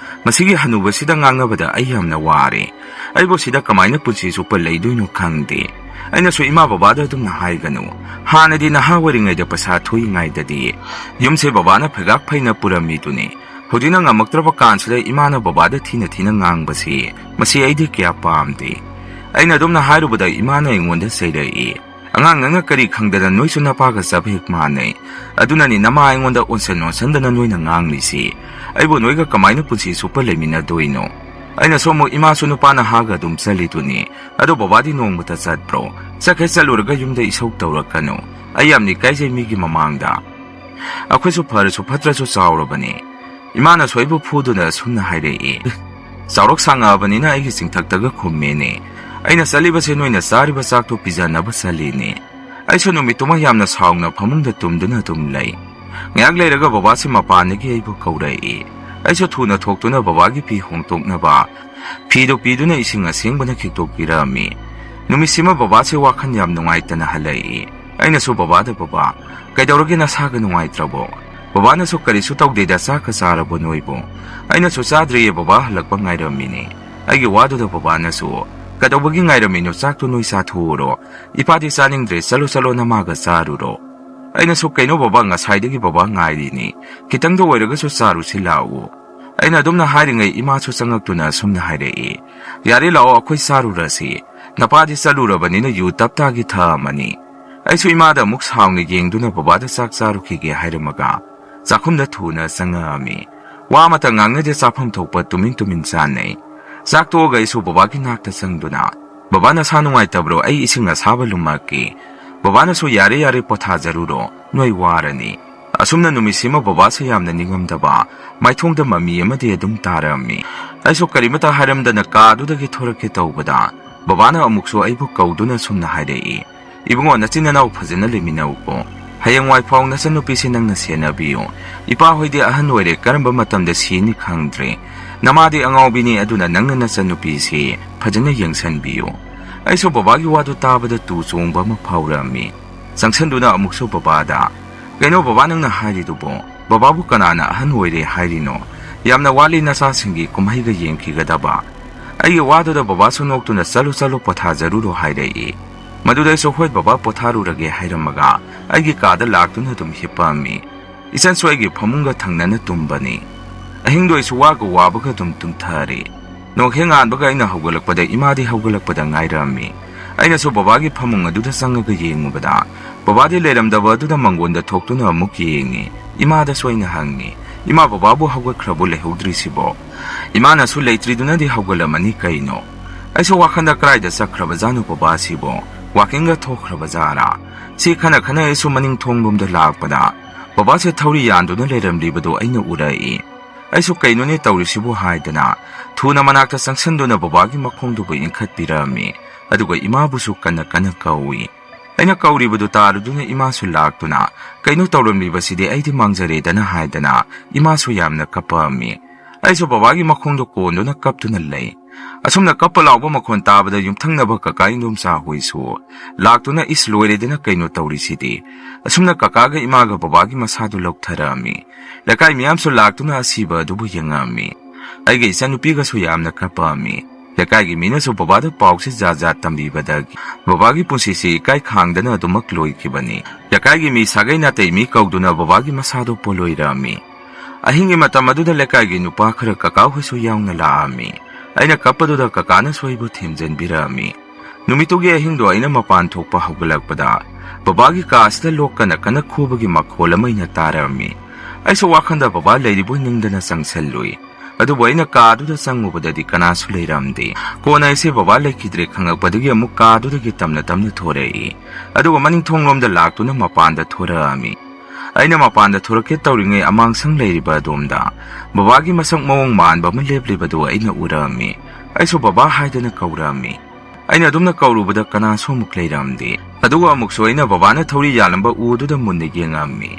ꯃꯁꯤꯒꯤ ꯍꯅꯨꯕꯁꯤꯗ ꯉꯥꯡꯅꯕꯗ ꯑꯩ ꯌꯥꯝꯅ ꯋꯥꯔꯦ꯫ ꯑꯩꯕꯨ ꯁꯤꯗ ꯀꯃꯥꯏꯅ ꯄꯨꯟꯁꯤ ꯆꯨꯞꯄ ꯂꯩꯗꯣꯏꯅꯣ ꯈꯪꯗꯦ"꯫ ꯑꯩꯅꯁꯨ ꯏꯃꯥ ꯕꯕꯥꯗ ꯑꯗꯨꯝꯅ ꯍꯥꯏꯒꯅꯨ꯫ ꯍꯥꯟꯅꯗꯤ ꯅꯍꯥ ꯑꯣꯏꯔꯤꯉꯩꯗ ꯄꯩꯁꯥ ꯊꯣꯛꯏꯉꯩꯗꯗꯤ ꯌꯨꯝꯁꯦ ꯕꯕꯥꯅ ꯐꯩꯒꯥꯛ ꯐꯩꯅ ꯄꯨꯔꯝꯃꯤꯗꯨꯅꯤ꯫ ꯍꯧꯖꯤꯛꯅ ꯉꯝꯃꯛꯇ꯭ꯔꯕ ꯀꯥꯟꯁꯤꯗ ꯏꯃꯥꯅ ꯕꯕꯥꯗ ꯊꯤꯅ ꯊꯤꯅ ꯉꯥꯡꯕꯁꯤ, ꯃꯁꯤ ꯑꯩꯗꯤ ꯀꯌꯥ ꯄꯥꯝꯗꯦ꯫ ꯑꯩꯅ ꯑꯗꯨꯝꯅ ꯍꯥꯏꯔꯨꯕꯗ ꯏꯃꯥꯅ ꯑꯩꯉꯣꯟꯗ ꯆꯩꯔꯛꯏ꯫ "ꯑꯉꯥꯡ, ꯅꯪꯅ ꯀꯔꯤ ꯈꯪꯗꯅ, ꯅꯣꯏꯁꯨ ꯅꯄꯥꯒ ꯆꯞ ꯍꯦꯛ ꯃꯥꯟꯅꯩ꯫ ꯑꯗꯨꯅꯅꯤ ꯅꯃꯥ ꯑꯩꯉꯣꯟꯗ ꯑꯣꯟꯁꯟ ꯑꯣꯟꯁꯟꯗꯅ ꯅꯣꯏꯅ ꯉꯥꯡꯂꯤꯁꯤ꯫ ꯑꯩꯕꯨ ꯅꯣꯏꯒ ꯀꯃꯥꯏꯅ ꯄꯨꯟꯁꯤ ꯆꯨꯞꯄ ꯂꯩꯃꯤꯟꯅꯗꯣꯏꯅꯣ?" ꯑꯩꯅꯁꯨ ꯑꯃꯨꯛ, "ꯏꯃꯥꯁꯨ ꯅꯨꯄꯥ ꯅꯍꯥꯒ ꯑꯗꯨꯝ ꯆꯠꯂꯤꯗꯨꯅꯤ꯫ ꯑꯗꯣ ꯕꯕꯥꯗꯤ ꯅꯣꯡꯃꯇ ꯆꯠꯄ꯭ꯔꯣ? ꯆꯠꯈ꯭ꯔꯦ ꯆꯠꯂꯨꯔꯒ ꯌꯨꯝꯗ ꯏꯁꯧ ꯇꯧꯔꯛꯀꯅꯨ꯫ ꯑꯩ ꯌꯥꯝꯅ ꯏꯀꯥꯏꯖꯩ ꯃꯤꯒꯤ ꯃꯃꯥꯡꯗ꯫ ꯑꯩꯈꯣꯏꯁꯨ ꯐꯔꯁꯨ ꯐꯠꯇ꯭ꯔꯁꯨ ꯆꯥꯎꯔꯕꯅꯤ꯫" ꯏꯃꯥꯅꯁꯨ ꯑꯩꯕꯨ ꯐꯨꯗꯨꯅ ꯑꯁꯨꯝꯅ ꯍꯥꯏꯔꯛꯏ꯫ "ꯆꯥꯎꯔꯛ ꯁꯥꯡꯉꯛꯑꯕꯅꯤꯅ ꯑꯩꯒꯤ ꯆꯤꯡꯊꯛꯇꯒ ꯈꯨꯝꯃꯦꯅꯦ꯫ ꯑꯩꯅ ꯆꯠꯂꯤꯕꯁꯦ ꯅꯣꯏꯅ ꯆꯥꯔꯤꯕ ꯆꯥꯛꯇꯣ ꯄꯤꯖꯅꯕ ꯆꯠꯂꯤꯅꯦ꯫" ꯑꯩꯁꯨ ꯅꯨꯃꯤꯠꯇꯨꯃ ꯌꯥꯝꯅ ꯁꯥꯎꯅ ꯐꯃꯨꯡꯗ ꯇꯨꯝꯗꯨꯅ ꯑꯗꯨꯝ ꯂꯩ꯫ ꯉꯥꯏꯍꯥꯛ ꯂꯩꯔꯒ ꯕꯕꯥꯁꯤ ꯃꯄꯥꯟꯗꯒꯤ ꯑꯩꯕꯨ ꯀꯧꯔꯛꯏ꯫ ꯑꯩꯁꯨ ꯊꯨꯅ ꯊꯣꯛꯇꯨꯅ ꯕꯕꯥꯒꯤ ꯐꯤ ꯍꯣꯡꯗꯣꯛꯅꯕ ꯐꯤꯗꯨ ꯄꯤꯗꯨꯅ ꯏꯁꯤꯡ ꯑꯁꯦꯡꯕꯅ ꯈꯤꯛꯇꯣꯛꯄꯤꯔꯝꯃꯤ꯫ ꯅꯨꯃꯤꯠꯁꯤꯃ ꯕꯕꯥꯁꯦ ꯋꯥꯈꯜ ꯌꯥꯝ ꯅꯨꯡꯉꯥꯏꯇꯅ ꯍꯜꯂꯛꯏ꯫ ꯑꯩꯅꯁꯨ ꯕꯕꯥꯗ, "ꯕꯕꯥ, ꯀꯩꯗꯧꯔꯒꯦ ꯅꯁꯥꯒ ꯅꯨꯡꯉꯥꯏꯇ꯭ꯔꯕꯣ?" ꯕꯕꯥꯅꯁꯨ, "ꯀꯔꯤꯁꯨ ꯇꯧꯗꯦꯗ, ꯆꯥꯛꯀ ꯆꯥꯔꯕꯣ ꯅꯣꯏꯕꯨ?" ꯑꯩꯅꯁꯨ, "ꯆꯥꯗ꯭ꯔꯤꯌꯦ ꯕꯕꯥ, ꯍꯜꯂꯛꯄ ꯉꯥꯏꯔꯝꯃꯤꯅꯦ꯫" ꯑꯩꯒꯤ ꯋꯥꯗꯨꯗ ꯕꯕꯥꯅꯁꯨ, "ꯀꯩꯗꯧꯕꯒꯤ ꯉꯥꯏꯔꯝꯃꯤꯅꯣ? ꯆꯥꯛꯇꯣ ꯅꯣꯏ ꯆꯥꯊꯣꯛꯎꯔꯣ꯫ ꯏꯄꯥꯗꯤ ꯆꯥꯅꯤꯡꯗ꯭ꯔꯦ, ꯆꯠꯂꯣ ꯆꯠꯂꯣ ꯅꯃꯥꯒ ꯆꯥꯔꯨꯔꯣ꯫" ꯑꯩꯅꯁꯨ, "ꯀꯩꯅꯣ ꯕꯕꯥ, ꯉꯁꯥꯏꯗꯒꯤ ꯕꯕꯥ ꯉꯥꯏꯔꯤꯅꯤ, ꯈꯤꯇꯪꯗ ꯑꯣꯏꯔꯒꯁꯨ ꯆꯥꯔꯨꯁꯤ ꯂꯥꯛꯎ꯫" ꯑꯩꯅ ꯑꯗꯨꯝꯅ ꯍꯥꯏꯔꯤꯉꯩ ꯏꯃꯥꯁꯨ ꯆꯪꯉꯛꯇꯨꯅ ꯑꯁꯨꯝꯅ ꯍꯥꯏꯔꯛꯏ, "ꯌꯥꯔꯦ ꯂꯥꯛꯑꯣ, ꯑꯩꯈꯣꯏ ꯆꯥꯔꯨꯔꯁꯤ꯫ ꯅꯄꯥꯗꯤ ꯆꯠꯂꯨꯔꯕꯅꯤꯅ ꯌꯨ ꯇꯞꯇꯥꯒꯤ ꯊꯛꯑꯝꯃꯅꯤ꯫" ꯑꯩꯁꯨ ꯏꯃꯥꯗ ꯑꯃꯨꯛ ꯁꯥꯎꯅ ꯌꯦꯡꯗꯨꯅ ꯕꯕꯥꯗ ꯆꯥꯛ ꯆꯥꯔꯨꯈꯤꯒꯦ ꯍꯥꯏꯔꯝꯃꯒ ꯆꯥꯛꯈꯨꯝꯗ ꯊꯨꯅ ꯆꯪꯉꯛꯑꯝꯃꯤ꯫ ꯋꯥ ꯑꯃꯇ ꯉꯥꯡꯅꯗꯦ, ꯆꯥꯐꯝ ꯊꯣꯛꯄ ꯇꯨꯃꯤꯟ ꯇꯨꯃꯤꯟ ꯆꯥꯅꯩ꯫ ꯆꯥꯛ ꯇꯣꯛꯑꯒ ꯑꯩꯁꯨ ꯕꯕꯥꯒꯤ ꯅꯥꯛꯇ ꯆꯪꯗꯨꯅ, "ꯕꯕꯥ, ꯅꯁꯥ ꯅꯨꯡꯉꯥꯏꯇꯕ꯭ꯔꯣ? ꯑꯩ ꯏꯁꯤꯡ ꯑꯁꯥꯕ ꯂꯨꯝꯃꯛꯀꯦ꯫" ꯕꯕꯥꯅꯁꯨ, "ꯌꯥꯔꯦ ꯌꯥꯔꯦ, ꯄꯣꯊꯥꯖꯔꯨꯔꯣ, ꯅꯣꯏ ꯋꯥꯔꯅꯤ꯫" ꯑꯁꯨꯝꯅ ꯅꯨꯃꯤꯠꯁꯤꯃ ꯕꯕꯥꯁꯦ ꯌꯥꯝꯅ ꯅꯤꯡꯉꯝꯗꯕ, ꯃꯥꯏꯊꯣꯡꯗ ꯃꯃꯤ ꯑꯃꯗꯤ ꯑꯗꯨꯝ ꯇꯥꯔꯝꯃꯤ꯫ ꯑꯩꯁꯨ ꯀꯔꯤꯃꯇ ꯍꯥꯏꯔꯝꯗꯅ ꯀꯥꯗꯨꯗꯒꯤ ꯊꯣꯔꯛꯀꯦ ꯇꯧꯕꯗ, ꯕꯕꯥꯅ ꯑꯃꯨꯛꯁꯨ ꯑꯩꯕꯨ ꯀꯧꯗꯨꯅ ꯁꯨꯝꯅ ꯍꯥꯏꯔꯛꯏ, "ꯏꯕꯨꯡꯉꯣ, ꯅꯆꯤꯟ ꯅꯅꯥꯎ ꯐꯖꯅ ꯂꯩꯃꯤꯟꯅꯧꯀꯣ꯫ ꯍꯌꯦꯡꯋꯥꯏꯐꯥꯎ ꯅꯆꯟꯅꯨꯄꯤꯁꯤ ꯅꯪꯅ ꯁꯦꯟꯅꯕꯤꯌꯨ꯫ ꯏꯄꯥꯍꯣꯏꯗꯤ ꯑꯍꯟ ꯑꯣꯏꯔꯦ, ꯀꯔꯝꯕ ꯃꯇꯝꯗ ꯁꯤꯅꯤ ꯈꯪꯗ꯭ꯔꯦ꯫ ꯅꯃꯥꯗꯤ ꯑꯉꯥꯎꯕꯤꯅꯤ, ꯑꯗꯨꯅ ꯅꯪꯅ ꯅꯆꯟꯅꯨꯄꯤꯁꯤ ꯐꯖꯅ ꯌꯦꯡꯁꯟꯕꯤꯌꯨ꯫" ꯑꯩꯁꯨ ꯕꯕꯥꯒꯤ ꯋꯥꯗꯨ ꯇꯥꯕꯗ ꯇꯨ ꯆꯣꯡꯕ ꯑꯃ ꯐꯥꯎꯔꯛꯑꯝꯃꯤ꯫ ꯆꯪꯁꯟꯗꯨꯅ ꯑꯃꯨꯛꯁꯨ ꯕꯕꯥꯗ, "ꯀꯩꯅꯣ ꯕꯕꯥ ꯅꯪꯅ ꯍꯥꯏꯔꯤꯗꯨꯕꯣ? ꯕꯕꯥꯕꯨ ꯀꯅꯥꯅ ꯑꯍꯟ ꯑꯣꯏꯔꯦ ꯍꯥꯏꯔꯤꯅꯣ? ꯌꯥꯝꯅ ꯋꯥꯠꯂꯤ ꯅꯆꯥꯁꯤꯡꯒꯤ ꯀꯨꯝꯍꯩꯒ ꯌꯦꯡꯈꯤꯒꯗꯕ꯫" ꯑꯩꯒꯤ ꯋꯥꯗꯨꯗ ꯕꯕꯥꯁꯨ ꯅꯣꯛꯇꯨꯅ, "ꯆꯠꯂꯨ ꯆꯠꯂꯨ, ꯄꯣꯊꯥꯖꯔꯨꯔꯣ" ꯍꯥꯏꯔꯛꯏ꯫ ꯃꯗꯨꯗ ꯑꯩꯁꯨ "ꯍꯣꯏ ꯕꯕꯥ, ꯄꯣꯊꯥꯔꯨꯔꯒꯦ" ꯍꯥꯏꯔꯝꯃꯒ ꯑꯩꯒꯤ ꯀꯥꯗ ꯂꯥꯛꯇꯨꯅ ꯑꯗꯨꯝ ꯍꯤꯞꯄꯝꯃꯤ꯫ ꯏꯆꯟꯁꯨ ꯑꯩꯒꯤ ꯐꯃꯨꯡꯒ ꯊꯪꯅꯅ ꯇꯨꯝꯕꯅꯤ꯫ ꯑꯍꯤꯡꯗꯣ ꯑꯩꯁꯨ ꯋꯥꯒ ꯋꯥꯕꯒ ꯑꯗꯨꯝ ꯇꯨꯝꯊꯔꯦ꯫ ꯅꯣꯡꯍꯦꯛ ꯉꯥꯟꯕꯒ ꯑꯩꯅ ꯍꯧꯒꯠꯂꯛꯄꯗ ꯏꯃꯥꯗꯤ ꯍꯧꯒꯠꯂꯛꯄꯗ ꯉꯥꯏꯔꯝꯃꯤ꯫ ꯑꯩꯅꯁꯨ ꯕꯕꯥꯒꯤ ꯐꯃꯨꯡ ꯑꯗꯨꯗ ꯆꯪꯉꯒ ꯌꯦꯡꯉꯨꯕꯗ ꯕꯕꯥꯗꯤ ꯂꯩꯔꯝꯗꯕ ꯑꯗꯨꯗ ꯃꯪꯒꯣꯟꯗ ꯊꯣꯛꯇꯨꯅ ꯑꯃꯨꯛ ꯌꯦꯡꯉꯤ꯫ ꯏꯃꯥꯗꯁꯨ ꯑꯩꯅ ꯍꯪꯉꯤ, "ꯏꯃꯥ, ꯕꯕꯥꯕꯨ ꯍꯧꯒꯠꯈ꯭ꯔꯕꯣ ꯂꯩꯍꯧꯗ꯭ꯔꯤꯁꯤꯕꯣ?" ꯏꯃꯥꯅꯁꯨ "ꯂꯩꯇ꯭ꯔꯤꯗꯨꯅꯗꯤ ꯍꯧꯒꯠꯂꯝꯃꯅꯤ ꯀꯩꯅꯣ?" ꯑꯩꯁꯨ ꯋꯥꯈꯟꯗ "ꯀꯗꯥꯏꯗ ꯆꯠꯈ꯭ꯔꯕꯖꯥꯠꯅꯣ ꯕꯕꯥꯁꯤꯕꯣ? ꯋꯥꯀꯤꯡꯒ ꯊꯣꯛꯈ꯭ꯔꯕꯖꯥꯠꯂꯥ?" ꯁꯤ ꯈꯟꯅ ꯈꯟꯅ ꯑꯩꯁꯨ ꯃꯅꯤꯡ ꯊꯣꯡꯂꯣꯝꯗ ꯂꯥꯛꯄꯗ ꯕꯕꯥꯁꯦ ꯊꯧꯔꯤ ꯌꯥꯟꯗꯨꯅ ꯂꯩꯔꯝꯂꯤꯕꯗꯨ ꯑꯩꯅ ꯎꯔꯛꯏ꯫ ꯑꯩꯁꯨ "ꯀꯩꯅꯣꯅꯦ ꯇꯧꯔꯤꯁꯤꯕꯨ?" ꯍꯥꯏꯗꯅ ꯊꯨꯅ ꯃꯅꯥꯛꯇ ꯆꯪꯁꯤꯟꯗꯨꯅ ꯕꯕꯥꯒꯤ ꯃꯈꯣꯡꯗꯨꯕꯨ ꯏꯟꯈꯠꯄꯤꯔꯝꯃꯤ꯫ ꯑꯗꯨꯒ ꯏꯃꯥꯕꯨꯁꯨ ꯀꯟꯅ ꯀꯟꯅ ꯀꯧꯏ꯫ ꯑꯩꯅ ꯀꯧꯔꯤꯕꯗꯨ ꯇꯥꯔꯨꯗꯨꯅ ꯏꯃꯥꯁꯨ ꯂꯥꯛꯇꯨꯅ "ꯀꯩꯅꯣ ꯇꯧꯔꯝꯂꯤꯕꯁꯤꯗꯤ ꯑꯩꯗꯤ ꯃꯥꯡꯖꯔꯦꯗꯅ" ꯍꯥꯏꯗꯅ ꯏꯃꯥꯁꯨ ꯌꯥꯝꯅ ꯀꯞꯄꯛꯑꯝꯃꯤ꯫ ꯑꯩꯁꯨ ꯕꯕꯥꯒꯤ ꯃꯈꯣꯡꯗꯣ ꯀꯣꯟꯗꯨꯅ ꯀꯞꯇꯨꯅ ꯂꯩ꯫ ꯑꯁꯨꯝꯅ ꯀꯞꯄ ꯂꯥꯎꯕ ꯃꯈꯣꯟ ꯇꯥꯕꯗ ꯌꯨꯝꯊꯪꯅꯕ ꯀꯀꯥ ꯏꯟꯗꯣꯝꯆꯥ ꯍꯣꯏꯁꯨ ꯂꯥꯛꯇꯨꯅ "ꯏꯁ, ꯂꯣꯏꯔꯦꯗꯅ ꯀꯩꯅꯣ ꯇꯧꯔꯤꯁꯤꯗꯤ?" ꯑꯁꯨꯝꯅ ꯀꯀꯥꯒ ꯏꯃꯥꯒ ꯕꯕꯥꯒꯤ ꯃꯁꯥꯗꯨ ꯂꯧꯊꯔꯛꯑꯝꯃꯤ꯫ ꯂꯩꯀꯥꯏ ꯃꯤꯌꯥꯝꯁꯨ ꯂꯥꯛꯇꯨꯅ ꯑꯁꯤꯕ ꯑꯗꯨꯕꯨ ꯌꯦꯡꯉꯛꯑꯝꯃꯤ꯫ ꯑꯩꯒꯤ ꯏꯆꯟꯅꯨꯄꯤꯒꯁꯨ ꯌꯥꯝꯅ ꯀꯞꯄꯛꯑꯝꯃꯤ꯫ ꯂꯩꯀꯥꯏꯒꯤ ꯃꯤꯅꯁꯨ ꯕꯕꯥꯗ ꯄꯥꯎꯁꯤ ꯖꯥꯠ ꯖꯥꯠ ꯇꯝꯕꯤꯕꯗꯒꯤ ꯕꯕꯥꯒꯤ ꯄꯨꯟꯁꯤꯁꯤ ꯏꯀꯥꯏ ꯈꯥꯡꯗꯅ ꯑꯗꯨꯃꯛ ꯂꯣꯏꯈꯤꯕꯅꯤ꯫ ꯂꯩꯀꯥꯏꯒꯤ ꯃꯤ ꯁꯥꯒꯩ ꯅꯥꯇꯩ ꯃꯤ ꯀꯧꯗꯨꯅ ꯕꯕꯥꯒꯤ ꯃꯁꯥꯗꯨ ꯄꯣꯜꯂꯣꯏꯔꯛꯑꯝꯃꯤ꯫ ꯑꯍꯤꯡꯒꯤ ꯃꯇꯝ ꯑꯗꯨꯗ ꯂꯩꯀꯥꯏꯒꯤ ꯅꯨꯄꯥ ꯈꯔ ꯀꯀꯥ ꯍꯣꯏꯁꯨ ꯌꯥꯎꯅ ꯂꯥꯛꯑꯝꯃꯤ꯫ ꯑꯩꯅ ꯀꯞꯄꯗꯨꯗ ꯀꯀꯥꯅꯁꯨ ꯑꯩꯕꯨ ꯊꯦꯝꯖꯤꯟꯕꯤꯔꯛꯑꯝꯃꯤ꯫ ꯅꯨꯃꯤꯠꯇꯨꯒꯤ ꯑꯍꯤꯡꯗꯣ ꯑꯩꯅ ꯃꯄꯥꯟ ꯊꯣꯛꯄ ꯍꯧꯒꯠꯂꯛꯄꯗ ꯕꯕꯥꯒꯤ ꯀꯥ ꯑꯁꯤꯗ ꯂꯣꯛ ꯀꯟꯅ ꯀꯟꯅ ꯈꯨꯕꯒꯤ ꯃꯈꯣꯜ ꯑꯃ ꯑꯩꯅ ꯇꯥꯔꯝꯃꯤ꯫ ꯑꯩꯁꯨ ꯋꯥꯈꯟꯗ ꯕꯕꯥ ꯂꯩꯔꯤꯕꯣꯏ ꯅꯤꯡꯗꯅ ꯆꯪꯁꯜꯂꯨꯏ꯫ ꯑꯗꯨꯕꯨ ꯑꯩꯅ ꯀꯥꯗꯨꯗ ꯆꯪꯉꯨꯕꯗꯗꯤ ꯀꯅꯥꯁꯨ ꯂꯩꯔꯝꯗꯦ꯫ ꯀꯣꯟꯅ ꯑꯩꯁꯦ ꯕꯕꯥ ꯂꯩꯈꯤꯗ꯭ꯔꯦ ꯈꯪꯉꯛꯄꯗꯒꯤ ꯑꯃꯨꯛ ꯀꯥꯗꯨꯗꯒꯤ ꯇꯞꯅ ꯇꯞꯅ ꯊꯣꯔꯛꯏ꯫ ꯑꯗꯨꯒ ꯃꯅꯤꯡ ꯊꯣꯡꯂꯣꯝꯗ ꯂꯥꯛꯇꯨꯅ ꯃꯄꯥꯟꯗ ꯊꯣꯔꯛꯑꯝꯃꯤ꯫ ꯑꯩꯅ ꯃꯄꯥꯟꯗ ꯊꯣꯔꯛꯀꯦ ꯇꯧꯔꯤꯉꯩ ꯑꯃꯥꯡꯁꯪ ꯂꯩꯔꯤꯕ ꯑꯗꯣꯝꯗ ꯕꯕꯥꯒꯤ ꯃꯁꯛ ꯃꯑꯣꯡ ꯃꯥꯟꯕ ꯑꯃ ꯂꯦꯞꯂꯤꯕꯗꯨ ꯑꯩꯅ ꯎꯔꯛꯑꯝꯃꯤ꯫ ꯑꯩꯁꯨ "ꯕꯕꯥ" ꯍꯥꯏꯗꯅ ꯀꯧꯔꯛꯑꯝꯃꯤ꯫ ꯑꯩꯅ ꯑꯗꯨꯝꯅ ꯀꯧꯔꯨꯕꯗ ꯀꯅꯥꯁꯨ ꯑꯃꯨꯛ ꯂꯩꯔꯝꯗꯦ꯫ ꯑꯗꯨꯒ ꯑꯃꯨꯛꯁꯨ ꯑꯩꯅ ꯕꯕꯥꯅ ꯊꯧꯔꯤ ꯌꯥꯜꯂꯝꯕ ꯎꯗꯨꯗ ꯃꯨꯟꯅ ꯌꯦꯡꯉꯝꯃꯤ꯫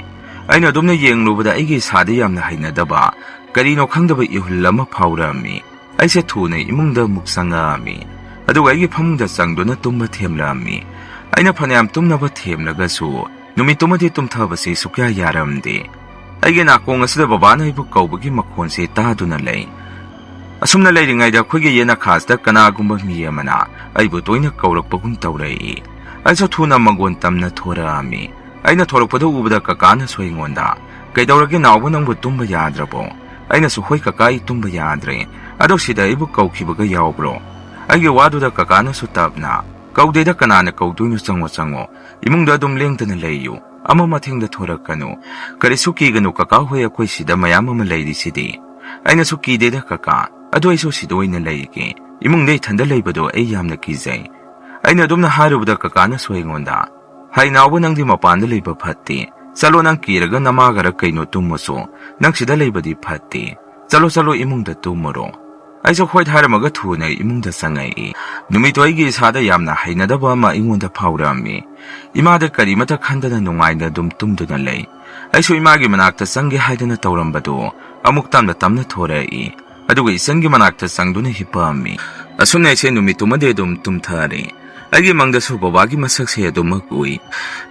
ꯑꯩꯅ ꯑꯗꯨꯝꯅ ꯌꯦꯡꯂꯨꯕꯗ ꯑꯩꯒꯤ ꯏꯁꯥꯗ ꯌꯥꯝꯅ ꯍꯩꯅꯗꯕ, ꯀꯔꯤꯅꯣ ꯈꯪꯗꯕ ꯏꯍꯨꯜ ꯑꯃ ꯐꯥꯎꯔꯛꯑꯝꯃꯤ꯫ ꯑꯩꯁꯦ ꯊꯨꯅ ꯏꯃꯨꯡꯗ ꯑꯃꯨꯛ ꯆꯪꯉꯛꯑꯝꯃꯤ꯫ ꯑꯗꯨꯒ ꯑꯩꯒꯤ ꯐꯃꯨꯡꯗ ꯆꯪꯗꯨꯅ ꯇꯨꯝꯕ ꯊꯦꯝꯂꯛꯑꯝꯃꯤ꯫ ꯑꯩꯅ ꯐꯅꯌꯥꯝ ꯇꯨꯝꯅꯕ ꯊꯦꯝꯂꯒꯁꯨ ꯅꯨꯃꯤꯠꯇꯨꯃꯗꯤ ꯇꯨꯝꯊꯕꯁꯤ ꯁꯨꯛꯌꯥ ꯌꯥꯔꯝꯗꯦ꯫ ꯑꯩꯒꯤ ꯅꯥꯀꯣꯡ ꯑꯁꯤꯗ ꯕꯕꯥꯅ ꯑꯩꯕꯨ ꯀꯧꯕꯒꯤ ꯃꯈꯣꯟꯁꯤ ꯇꯥꯗꯨꯅ ꯂꯩ꯫ ꯑꯁꯨꯝꯅ ꯂꯩꯔꯤꯉꯩꯗ ꯑꯩꯈꯣꯏꯒꯤ ꯌꯦꯅꯈꯥꯁꯤꯗ ꯀꯅꯥꯒꯨꯝꯕ ꯃꯤ ꯑꯃꯅ ꯑꯩꯕꯨ ꯇꯣꯏꯅ ꯀꯧꯔꯛꯄꯒꯨꯝ ꯇꯧꯔꯛꯏ꯫ ꯑꯩꯁꯨ ꯊꯨꯅ ꯃꯪꯒꯣꯟ ꯇꯝꯅ ꯊꯣꯔꯛꯑꯝꯃꯤ꯫ ꯑꯩꯅ ꯊꯣꯔꯛꯄꯗꯨ ꯎꯕꯗ ꯀꯀꯥꯅꯁꯨ ꯑꯩꯉꯣꯟꯗ, "ꯀꯩꯗꯧꯔꯒꯦ ꯅꯥꯎꯕ, ꯅꯪꯕꯨ ꯇꯨꯝꯕ ꯌꯥꯗ꯭ꯔꯕꯣ?" ꯑꯩꯅꯁꯨ, "ꯍꯣꯏ ꯀꯀꯥ, ꯑꯩ ꯇꯨꯝꯕ ꯌꯥꯗ꯭ꯔꯦ, ꯑꯗꯣ ꯁꯤꯗ ꯑꯩꯕꯨ ꯀꯧꯈꯤꯕꯒ ꯌꯥꯎꯕ꯭ꯔꯣ?" ꯑꯩꯒꯤ ꯋꯥꯗꯨꯗ ꯀꯀꯥꯅꯁꯨ ꯇꯞꯅ, "ꯀꯧꯗꯦꯗ, ꯀꯅꯥꯅ ꯀꯧꯗꯣꯏꯅꯣ? ꯆꯪꯉꯣ, ꯆꯪꯉꯣ, ꯏꯃꯨꯡꯗ ꯑꯗꯨꯝ ꯂꯦꯡꯗꯅ ꯂꯩꯌꯨ, ꯑꯃ ꯃꯊꯦꯡꯗ ꯊꯣꯔꯛꯀꯅꯨ, ꯀꯔꯤꯁꯨ ꯀꯤꯒꯅꯨ, ꯀꯀꯥ ꯍꯣꯏ ꯑꯩꯈꯣꯏ ꯁꯤꯗ ꯃꯌꯥꯝ ꯑꯃ ꯂꯩꯔꯤꯁꯤꯗꯤ꯫" ꯑꯩꯅꯁꯨ, "ꯀꯤꯗꯦꯗ ꯀꯀꯥ, ꯑꯗꯣ ꯑꯩꯁꯨ ꯁꯤꯗ ꯑꯣꯏꯅ ꯂꯩꯒꯦ, ꯏꯃꯨꯡꯗ ꯏꯊꯟꯗ ꯂꯩꯕꯗꯣ ꯑꯩ ꯌꯥꯝꯅ ꯀꯤꯖꯩ꯫" ꯑꯩꯅ ꯑꯗꯨꯝꯅ ꯍꯥꯏꯔꯨꯕꯗ ꯀꯀꯥꯅꯁꯨ ꯑꯩꯉꯣꯟꯗ, "ꯍꯩ ꯅꯥꯎꯕ, ꯅꯪꯗꯤ ꯃꯄꯥꯟꯗ ꯂꯩꯕ ꯐꯠꯇꯦ, ꯆꯠꯂꯣ, ꯅꯪ ꯀꯤꯔꯒ ꯅꯃꯥꯒꯔ ꯀꯩꯅꯣ ꯇꯨꯝꯃꯨꯁꯨ, ꯅꯪ ꯁꯤꯗ ꯂꯩꯕꯗꯤ ꯐꯠꯇꯦ, ꯆꯠꯂꯣ, ꯆꯠꯂꯣ, ꯏꯃꯨꯡꯗ ꯇꯨꯝꯃꯨꯔꯣ꯫" ꯑꯩꯁꯨ ꯍꯣꯏ ꯍꯥꯏꯔꯝꯃꯒ ꯊꯨꯅ ꯏꯃꯨꯡꯗ ꯆꯪꯉꯛꯏ꯫ ꯅꯨꯃꯤꯠꯇꯣ ꯑꯩꯒꯤ ꯏꯁꯥꯗ ꯌꯥꯝꯅ ꯍꯩꯅꯗꯕ ꯑꯃ ꯑꯩꯉꯣꯟꯗ ꯐꯥꯎꯔꯛꯑꯝꯃꯤ꯫ ꯏꯃꯥꯗ ꯀꯔꯤꯃꯇ ꯈꯟꯗꯅ ꯅꯨꯡꯉꯥꯏꯅ ꯑꯗꯨꯝ ꯇꯨꯝꯗꯨꯅ ꯂꯩ꯫ ꯑꯩꯁꯨ ꯏꯃꯥꯒꯤ ꯃꯅꯥꯛꯇ ꯆꯪꯒꯦ ꯍꯥꯏꯗꯅ ꯇꯧꯔꯝꯕꯗꯨ ꯑꯃꯨꯛ ꯇꯝꯅ ꯇꯝꯅ ꯊꯣꯔꯛꯏ꯫ ꯑꯗꯨꯒ ꯏꯆꯟꯒꯤ ꯃꯅꯥꯛꯇ ꯆꯪꯗꯨꯅ ꯍꯤꯞꯄꯛꯑꯝꯃꯤ꯫ ꯑꯁꯨꯝꯅ ꯑꯩꯁꯦ ꯅꯨꯃꯤꯠꯇꯨꯃꯗꯤ ꯑꯗꯨꯝ ꯇꯨꯝꯊꯔꯦ꯫ ꯑꯩꯒꯤ ꯃꯪꯗꯁꯨ ꯕꯕꯥꯒꯤ ꯃꯁꯛꯁꯦ ꯑꯗꯨꯃꯛ ꯎꯏ꯫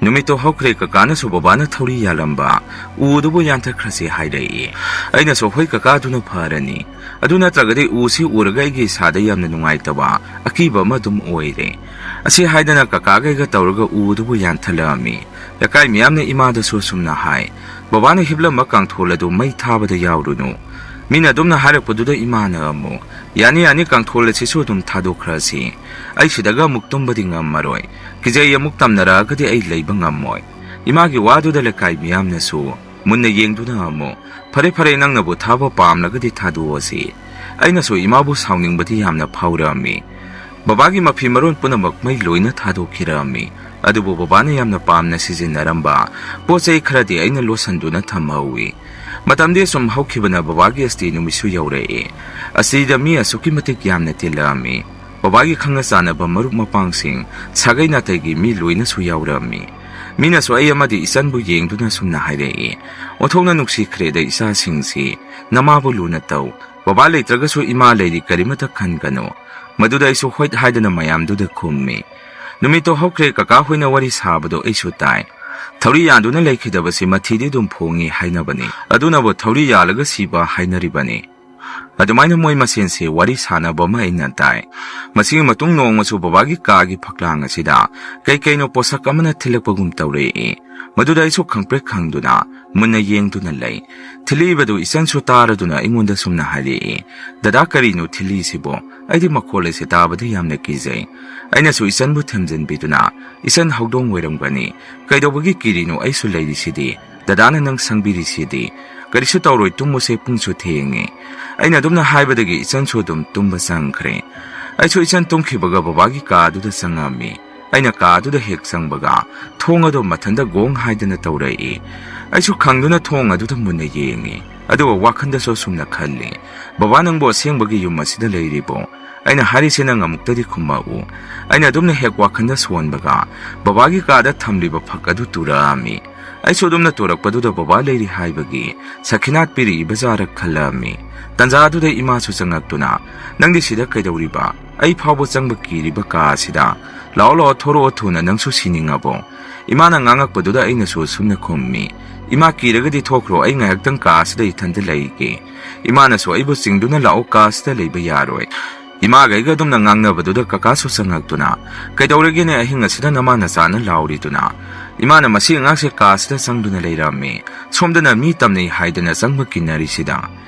ꯅꯨꯃꯤꯠꯇꯣ ꯍꯧꯈ꯭ꯔꯦ, ꯀꯀꯥꯅꯁꯨ ꯕꯕꯥꯅ ꯊꯧꯔꯤ ꯌꯥꯜꯂꯝꯕ ꯎ ꯑꯗꯨꯕꯨ ꯌꯥꯟꯊꯈ꯭ꯔꯁꯤ ꯍꯥꯏꯔꯛꯏ꯫ ꯑꯩꯅꯁꯨ, "ꯍꯣꯏ ꯀꯀꯥ, ꯑꯗꯨꯅ ꯐꯔꯅꯤ꯫ ꯑꯗꯨ ꯅꯠꯇ꯭ꯔꯒꯗꯤ ꯎꯁꯤ ꯎꯔꯒ ꯑꯩꯒꯤ ꯏꯁꯥꯗ ꯌꯥꯝꯅ ꯅꯨꯡꯉꯥꯏꯇꯕ, ꯑꯀꯤꯕ ꯑꯃ ꯑꯗꯨꯝ ꯑꯣꯏꯔꯦ꯫" ꯑꯁꯤ ꯍꯥꯏꯗꯅ ꯀꯀꯥꯒꯩꯒ ꯇꯧꯔꯒ ꯎ ꯑꯗꯨꯕꯨ ꯌꯥꯟꯊꯠꯂꯛꯑꯝꯃꯤ꯫ ꯂꯩꯀꯥꯏ ꯃꯤꯌꯥꯝꯅ ꯏꯃꯥꯗꯁꯨ ꯑꯁꯨꯝꯅ ꯍꯥꯏ, "ꯕꯕꯥꯅ ꯍꯤꯞꯂꯝꯕ ꯀꯥꯡꯊꯣꯜ ꯑꯗꯨ ꯃꯩ ꯊꯥꯕꯗ ꯌꯥꯎꯔꯨꯅꯨ꯫" ꯃꯤꯅ ꯑꯗꯨꯝꯅ ꯍꯥꯏꯔꯛꯄꯗꯨꯗ ꯏꯃꯥꯅ ꯑꯃꯨꯛ, "ꯌꯥꯅꯤ, ꯌꯥꯅꯤ, ꯀꯥꯡꯊꯣꯜ ꯑꯁꯤꯁꯨ ꯑꯗꯨꯝ ꯊꯥꯗꯣꯛꯈ꯭ꯔꯁꯤ꯫ ꯑꯩ ꯁꯤꯗꯒ ꯑꯃꯨꯛ ꯇꯨꯝꯕꯗꯤ ꯉꯝꯃꯔꯣꯏ꯫ ꯀꯤꯖꯩ, ꯑꯃꯨꯛ ꯇꯝꯅꯔꯛꯑꯒꯗꯤ ꯑꯩ ꯂꯩꯕ ꯉꯝꯃꯣꯏ꯫" ꯏꯃꯥꯒꯤ ꯋꯥꯗꯨꯗ ꯂꯩꯀꯥꯏ ꯃꯤꯌꯥꯝꯅꯁꯨ ꯃꯨꯟꯅ ꯌꯦꯡꯗꯨꯅ ꯑꯃꯨꯛ, "ꯐꯔꯦ, ꯐꯔꯦ, ꯅꯪꯅꯕꯨ ꯊꯥꯕ ꯄꯥꯝꯂꯒꯗꯤ ꯊꯥꯗꯣꯛꯑꯁꯤ꯫" ꯑꯩꯅꯁꯨ ꯏꯃꯥꯕꯨ ꯁꯥꯎꯅꯤꯡꯕꯗꯤ ꯌꯥꯝꯅ ꯐꯥꯎꯔꯛꯑꯝꯃꯤ꯫ ꯕꯕꯥꯒꯤ ꯃꯐꯤ ꯃꯔꯣꯟ ꯄꯨꯝꯅꯃꯛ ꯃꯩ ꯂꯣꯏꯅ ꯊꯥꯗꯣꯛꯈꯤꯔꯛꯑꯝꯃꯤ꯫ ꯑꯗꯨꯕꯨ ꯕꯕꯥꯅ ꯌꯥꯝꯅ ꯄꯥꯝꯅ ꯁꯤꯖꯤꯟꯅꯔꯝꯕ ꯄꯣꯠ ꯆꯩ ꯈꯔꯗꯤ ꯑꯩꯅ ꯂꯣꯠꯁꯟꯗꯨꯅ ꯊꯝꯍꯧꯏ꯫ ꯃꯇꯝꯗꯤ ꯑꯁꯨꯝ ꯍꯧꯈꯤꯕꯅ ꯕꯕꯥꯒꯤ ꯑꯁꯇꯤ ꯅꯨꯃꯤꯠꯁꯨ ꯌꯧꯔꯛꯑꯦ꯫ ꯑꯁꯤꯗ ꯃꯤ ꯑꯁꯨꯛꯀꯤ ꯃꯇꯤꯛ ꯌꯥꯝꯅ ꯇꯤꯜꯂꯛꯑꯝꯃꯤ꯫ ꯕꯕꯥꯒꯤ ꯈꯪꯅ ꯆꯥꯟꯅꯕ ꯃꯔꯨꯞ ꯃꯄꯥꯡꯁꯤꯡ, ꯁꯥꯒꯩ ꯅꯥꯇꯩꯒꯤ ꯃꯤ ꯂꯣꯏꯅꯁꯨ ꯌꯥꯎꯔꯛꯑꯝꯃꯤ꯫ ꯃꯤꯅꯁꯨ ꯑꯩ ꯑꯃꯗꯤ ꯏꯆꯟꯕꯨ ꯌꯦꯡꯗꯨꯅ ꯁꯨꯝꯅ ꯍꯥꯏꯔꯛꯏ, "ꯑꯣꯟꯊꯣꯛꯅ ꯅꯨꯡꯁꯤꯈ꯭ꯔꯦꯗ ꯏꯆꯥꯁꯤꯡꯁꯤ꯫ ꯅꯃꯥꯕꯨ ꯂꯨꯅ ꯇꯧ꯫ ꯕꯕꯥ ꯂꯩꯇ꯭ꯔꯒꯁꯨ ꯏꯃꯥ ꯂꯩꯔꯤ, ꯀꯔꯤꯃꯇ ꯈꯟꯒꯅꯨ꯫" ꯃꯗꯨꯗ ꯑꯩꯁꯨ ꯍꯣꯏꯠ ꯍꯥꯏꯗꯅ ꯃꯌꯥꯝꯗꯨꯗ ꯈꯨꯝꯃꯤ꯫ ꯅꯨꯃꯤꯠꯇꯣ ꯍꯧꯈ꯭ꯔꯦ, ꯀꯀꯥ ꯍꯣꯏꯅ ꯋꯥꯔꯤ ꯁꯥꯕꯗꯣ ꯑꯩꯁꯨ ꯇꯥꯏ꯫ ꯊꯧꯔꯤ ꯌꯥꯟꯗꯨꯅ ꯂꯩꯈꯤꯗꯕꯁꯤ ꯃꯊꯤꯗꯤ ꯑꯗꯨꯝ ꯐꯣꯡꯉꯤ ꯍꯥꯏꯅꯕꯅꯤ꯫ ꯑꯗꯨꯅꯕꯨ ꯊꯧꯔꯤ ꯌꯥꯜꯂꯒ ꯁꯤꯕ ꯍꯥꯏꯅꯔꯤꯕꯅꯤ꯫ ꯑꯗꯨꯃꯥꯏꯅ ꯃꯣꯏ ꯃꯁꯦꯟꯁꯦ ꯋꯥꯔꯤ ꯁꯥꯟꯅꯕ ꯑꯃ ꯑꯩꯅ ꯇꯥꯏ꯫ ꯃꯁꯤꯒꯤ ꯃꯇꯨꯡ ꯅꯣꯡꯃꯁꯨ ꯕꯕꯥꯒꯤ ꯀꯥꯒꯤ ꯐꯛꯂꯥꯡ ꯑꯁꯤꯗ ꯀꯩ ꯀꯩꯅꯣ ꯄꯣꯠꯁꯛ ꯑꯃꯅ ꯊꯤꯜꯂꯛꯄꯒꯨꯝ ꯇꯧꯔꯛꯏ꯫ ꯃꯗꯨꯗ ꯑꯩꯁꯨ ꯈꯪꯄ꯭ꯔꯦꯛ ꯈꯪꯗꯨꯅ ꯃꯨꯟꯅ ꯌꯦꯡꯗꯨꯅ ꯂꯩ꯫ ꯊꯤꯜꯂꯛꯏꯕꯗꯨ ꯏꯆꯟꯁꯨ ꯇꯥꯔꯗꯨꯅ ꯑꯩꯉꯣꯟꯗ ꯁꯨꯝꯅ ꯍꯥꯏꯔꯛꯏ, "ꯗꯗꯥ, ꯀꯔꯤꯅꯣ ꯊꯤꯜꯂꯤꯁꯤꯕꯣ? ꯑꯩꯗꯤ ꯃꯈꯣꯜ ꯑꯁꯤ ꯇꯥꯕꯗ ꯌꯥꯝꯅ ꯀꯤꯖꯩ꯫" ꯑꯩꯅꯁꯨ ꯏꯆꯟꯕꯨ ꯊꯦꯝꯖꯤꯟꯕꯤꯗꯨꯅ, "ꯏꯆꯟ, ꯍꯧꯗꯣꯡ ꯑꯣꯏꯔꯝꯒꯅꯤ꯫ ꯀꯩꯗꯧꯕꯒꯤ ꯀꯤꯔꯤꯅꯣ? ꯑꯩꯁꯨ ꯂꯩꯔꯤꯁꯤꯗꯤ꯫ ꯗꯗꯥꯅ ꯅꯪ ꯁꯪꯕꯤꯔꯤꯁꯤꯗꯤ꯫ ꯀꯔꯤꯁꯨ ꯇꯧꯔꯣꯏ, ꯇꯨꯝꯃꯨꯁꯦ, ꯄꯨꯡꯁꯨ ꯊꯦꯡꯉꯦ꯫" ꯑꯩꯅ ꯑꯗꯨꯝꯅ ꯍꯥꯏꯕꯗꯒꯤ ꯏꯆꯟꯁꯨ ꯑꯗꯨꯝ ꯇꯨꯝꯕ ꯆꯪꯈ꯭ꯔꯦ꯫ ꯑꯩꯁꯨ ꯏꯆꯟ ꯇꯨꯝꯈꯤꯕꯒ ꯕꯕꯥꯒꯤ ꯀꯥ ꯑꯗꯨꯗ ꯆꯪꯉꯝꯃꯤ꯫ ꯑꯩꯅ ꯀꯥ ꯑꯗꯨꯗ ꯍꯦꯛ ꯆꯪꯕꯒ ꯊꯣꯡ ꯑꯗꯨ ꯃꯊꯟꯇ ꯒꯣꯡ ꯍꯥꯏꯗꯅ ꯇꯧꯔꯛꯏ꯫ ꯑꯩꯁꯨ ꯈꯪꯗꯨꯅ ꯊꯣꯡ ꯑꯗꯨꯗ ꯃꯨꯟꯅ ꯌꯦꯡꯉꯤ꯫ ꯑꯗꯨꯒ ꯋꯥꯈꯜꯗꯁꯨ ꯑꯁꯨꯝꯅ ꯈꯜꯂꯤ, "ꯕꯕꯥ, ꯅꯪꯕꯨ ꯑꯁꯦꯡꯕꯒꯤ ꯌꯨꯝ ꯑꯁꯤꯗ ꯂꯩꯔꯤꯕꯣ? ꯑꯩꯅ ꯍꯥꯏꯔꯤꯁꯦ ꯅꯪ ꯑꯃꯨꯛꯇꯗꯤ ꯈꯨꯝꯃꯛꯎ꯫" ꯑꯩꯅ ꯑꯗꯨꯝꯅ ꯍꯦꯛ ꯋꯥꯈꯜꯗ ꯁꯣꯟꯕꯒ ꯕꯕꯥꯒꯤ ꯀꯥꯗ ꯊꯝꯂꯤꯕ ꯐꯛ ꯑꯗꯨ ꯇꯨꯔꯛꯑꯝꯃꯤ꯫ ꯑꯩꯁꯨ ꯑꯗꯨꯝꯅ ꯇꯨꯔꯛꯄꯗꯨꯗ ꯕꯕꯥ ꯂꯩꯔꯤ ꯍꯥꯏꯕꯒꯤ ꯁꯈꯤꯅꯥꯠ ꯄꯤꯔꯛꯏꯕ ꯖꯥꯔ ꯈꯜꯂꯛꯑꯝꯃꯤ꯫ ꯇꯟꯖꯥꯗꯨꯗ ꯏꯃꯥꯁꯨ ꯆꯪꯉꯛꯇꯨꯅ, "ꯅꯪꯗꯤ ꯁꯤꯗ ꯀꯩꯗꯧꯔꯤꯕ? ꯑꯩ ꯐꯥꯎꯕ ꯆꯪꯕ ꯀꯤꯔꯤꯕ ꯀꯥ ꯑꯁꯤꯗ꯫ ꯂꯥꯛꯑꯣ, ꯂꯥꯛꯑꯣ, ꯊꯣꯔꯛꯑꯣ ꯊꯨꯅ, ꯅꯪꯁꯨ ꯁꯤꯅꯤꯡꯉꯕꯣ?" ꯏꯃꯥꯅ ꯉꯥꯡꯉꯛꯄꯗꯨꯗ ꯑꯩꯅꯁꯨ ꯑꯁꯨꯝꯅ ꯈꯨꯝꯃꯤ, "ꯏꯃꯥ, ꯀꯤꯔꯒꯗꯤ ꯊꯣꯛꯈ꯭ꯔꯣ, ꯑꯩ ꯉꯥꯏꯍꯥꯛꯇꯪ ꯀꯥ ꯑꯁꯤꯗ ꯏꯊꯟꯇ ꯂꯩꯒꯦ꯫" ꯏꯃꯥꯅꯁꯨ ꯑꯩꯕꯨ ꯆꯤꯡꯗꯨꯅ, "ꯂꯥꯛꯑꯣ, ꯀꯥ ꯑꯁꯤꯗ ꯂꯩꯕ ꯌꯥꯔꯣꯏ꯫" ꯏꯃꯥꯒ ꯑꯩꯒ ꯑꯗꯨꯝꯅ ꯉꯥꯡꯅꯕꯗꯨꯗ ꯀꯀꯥꯁꯨ ꯆꯪꯉꯛꯇꯨꯅ, "ꯀꯩꯗꯧꯔꯒꯦꯅꯦ ꯑꯍꯤꯡ ꯑꯁꯤꯗ ꯅꯃꯥ ꯅꯆꯥꯅ ꯂꯥꯎꯔꯤꯗꯨꯅ?" ꯏꯃꯥꯅ ꯃꯁꯤ ꯑꯉꯥꯡꯁꯦ ꯀꯥ ꯑꯁꯤꯗ ꯆꯪꯗꯨꯅ ꯂꯩꯔꯝꯃꯤ꯫ ꯁꯣꯝꯗꯅ ꯃꯤ ꯇꯝꯅꯩ ꯍꯥꯏꯗꯅ ꯆꯪꯕ ꯀꯤꯟꯅꯔꯤꯁꯤꯗ꯫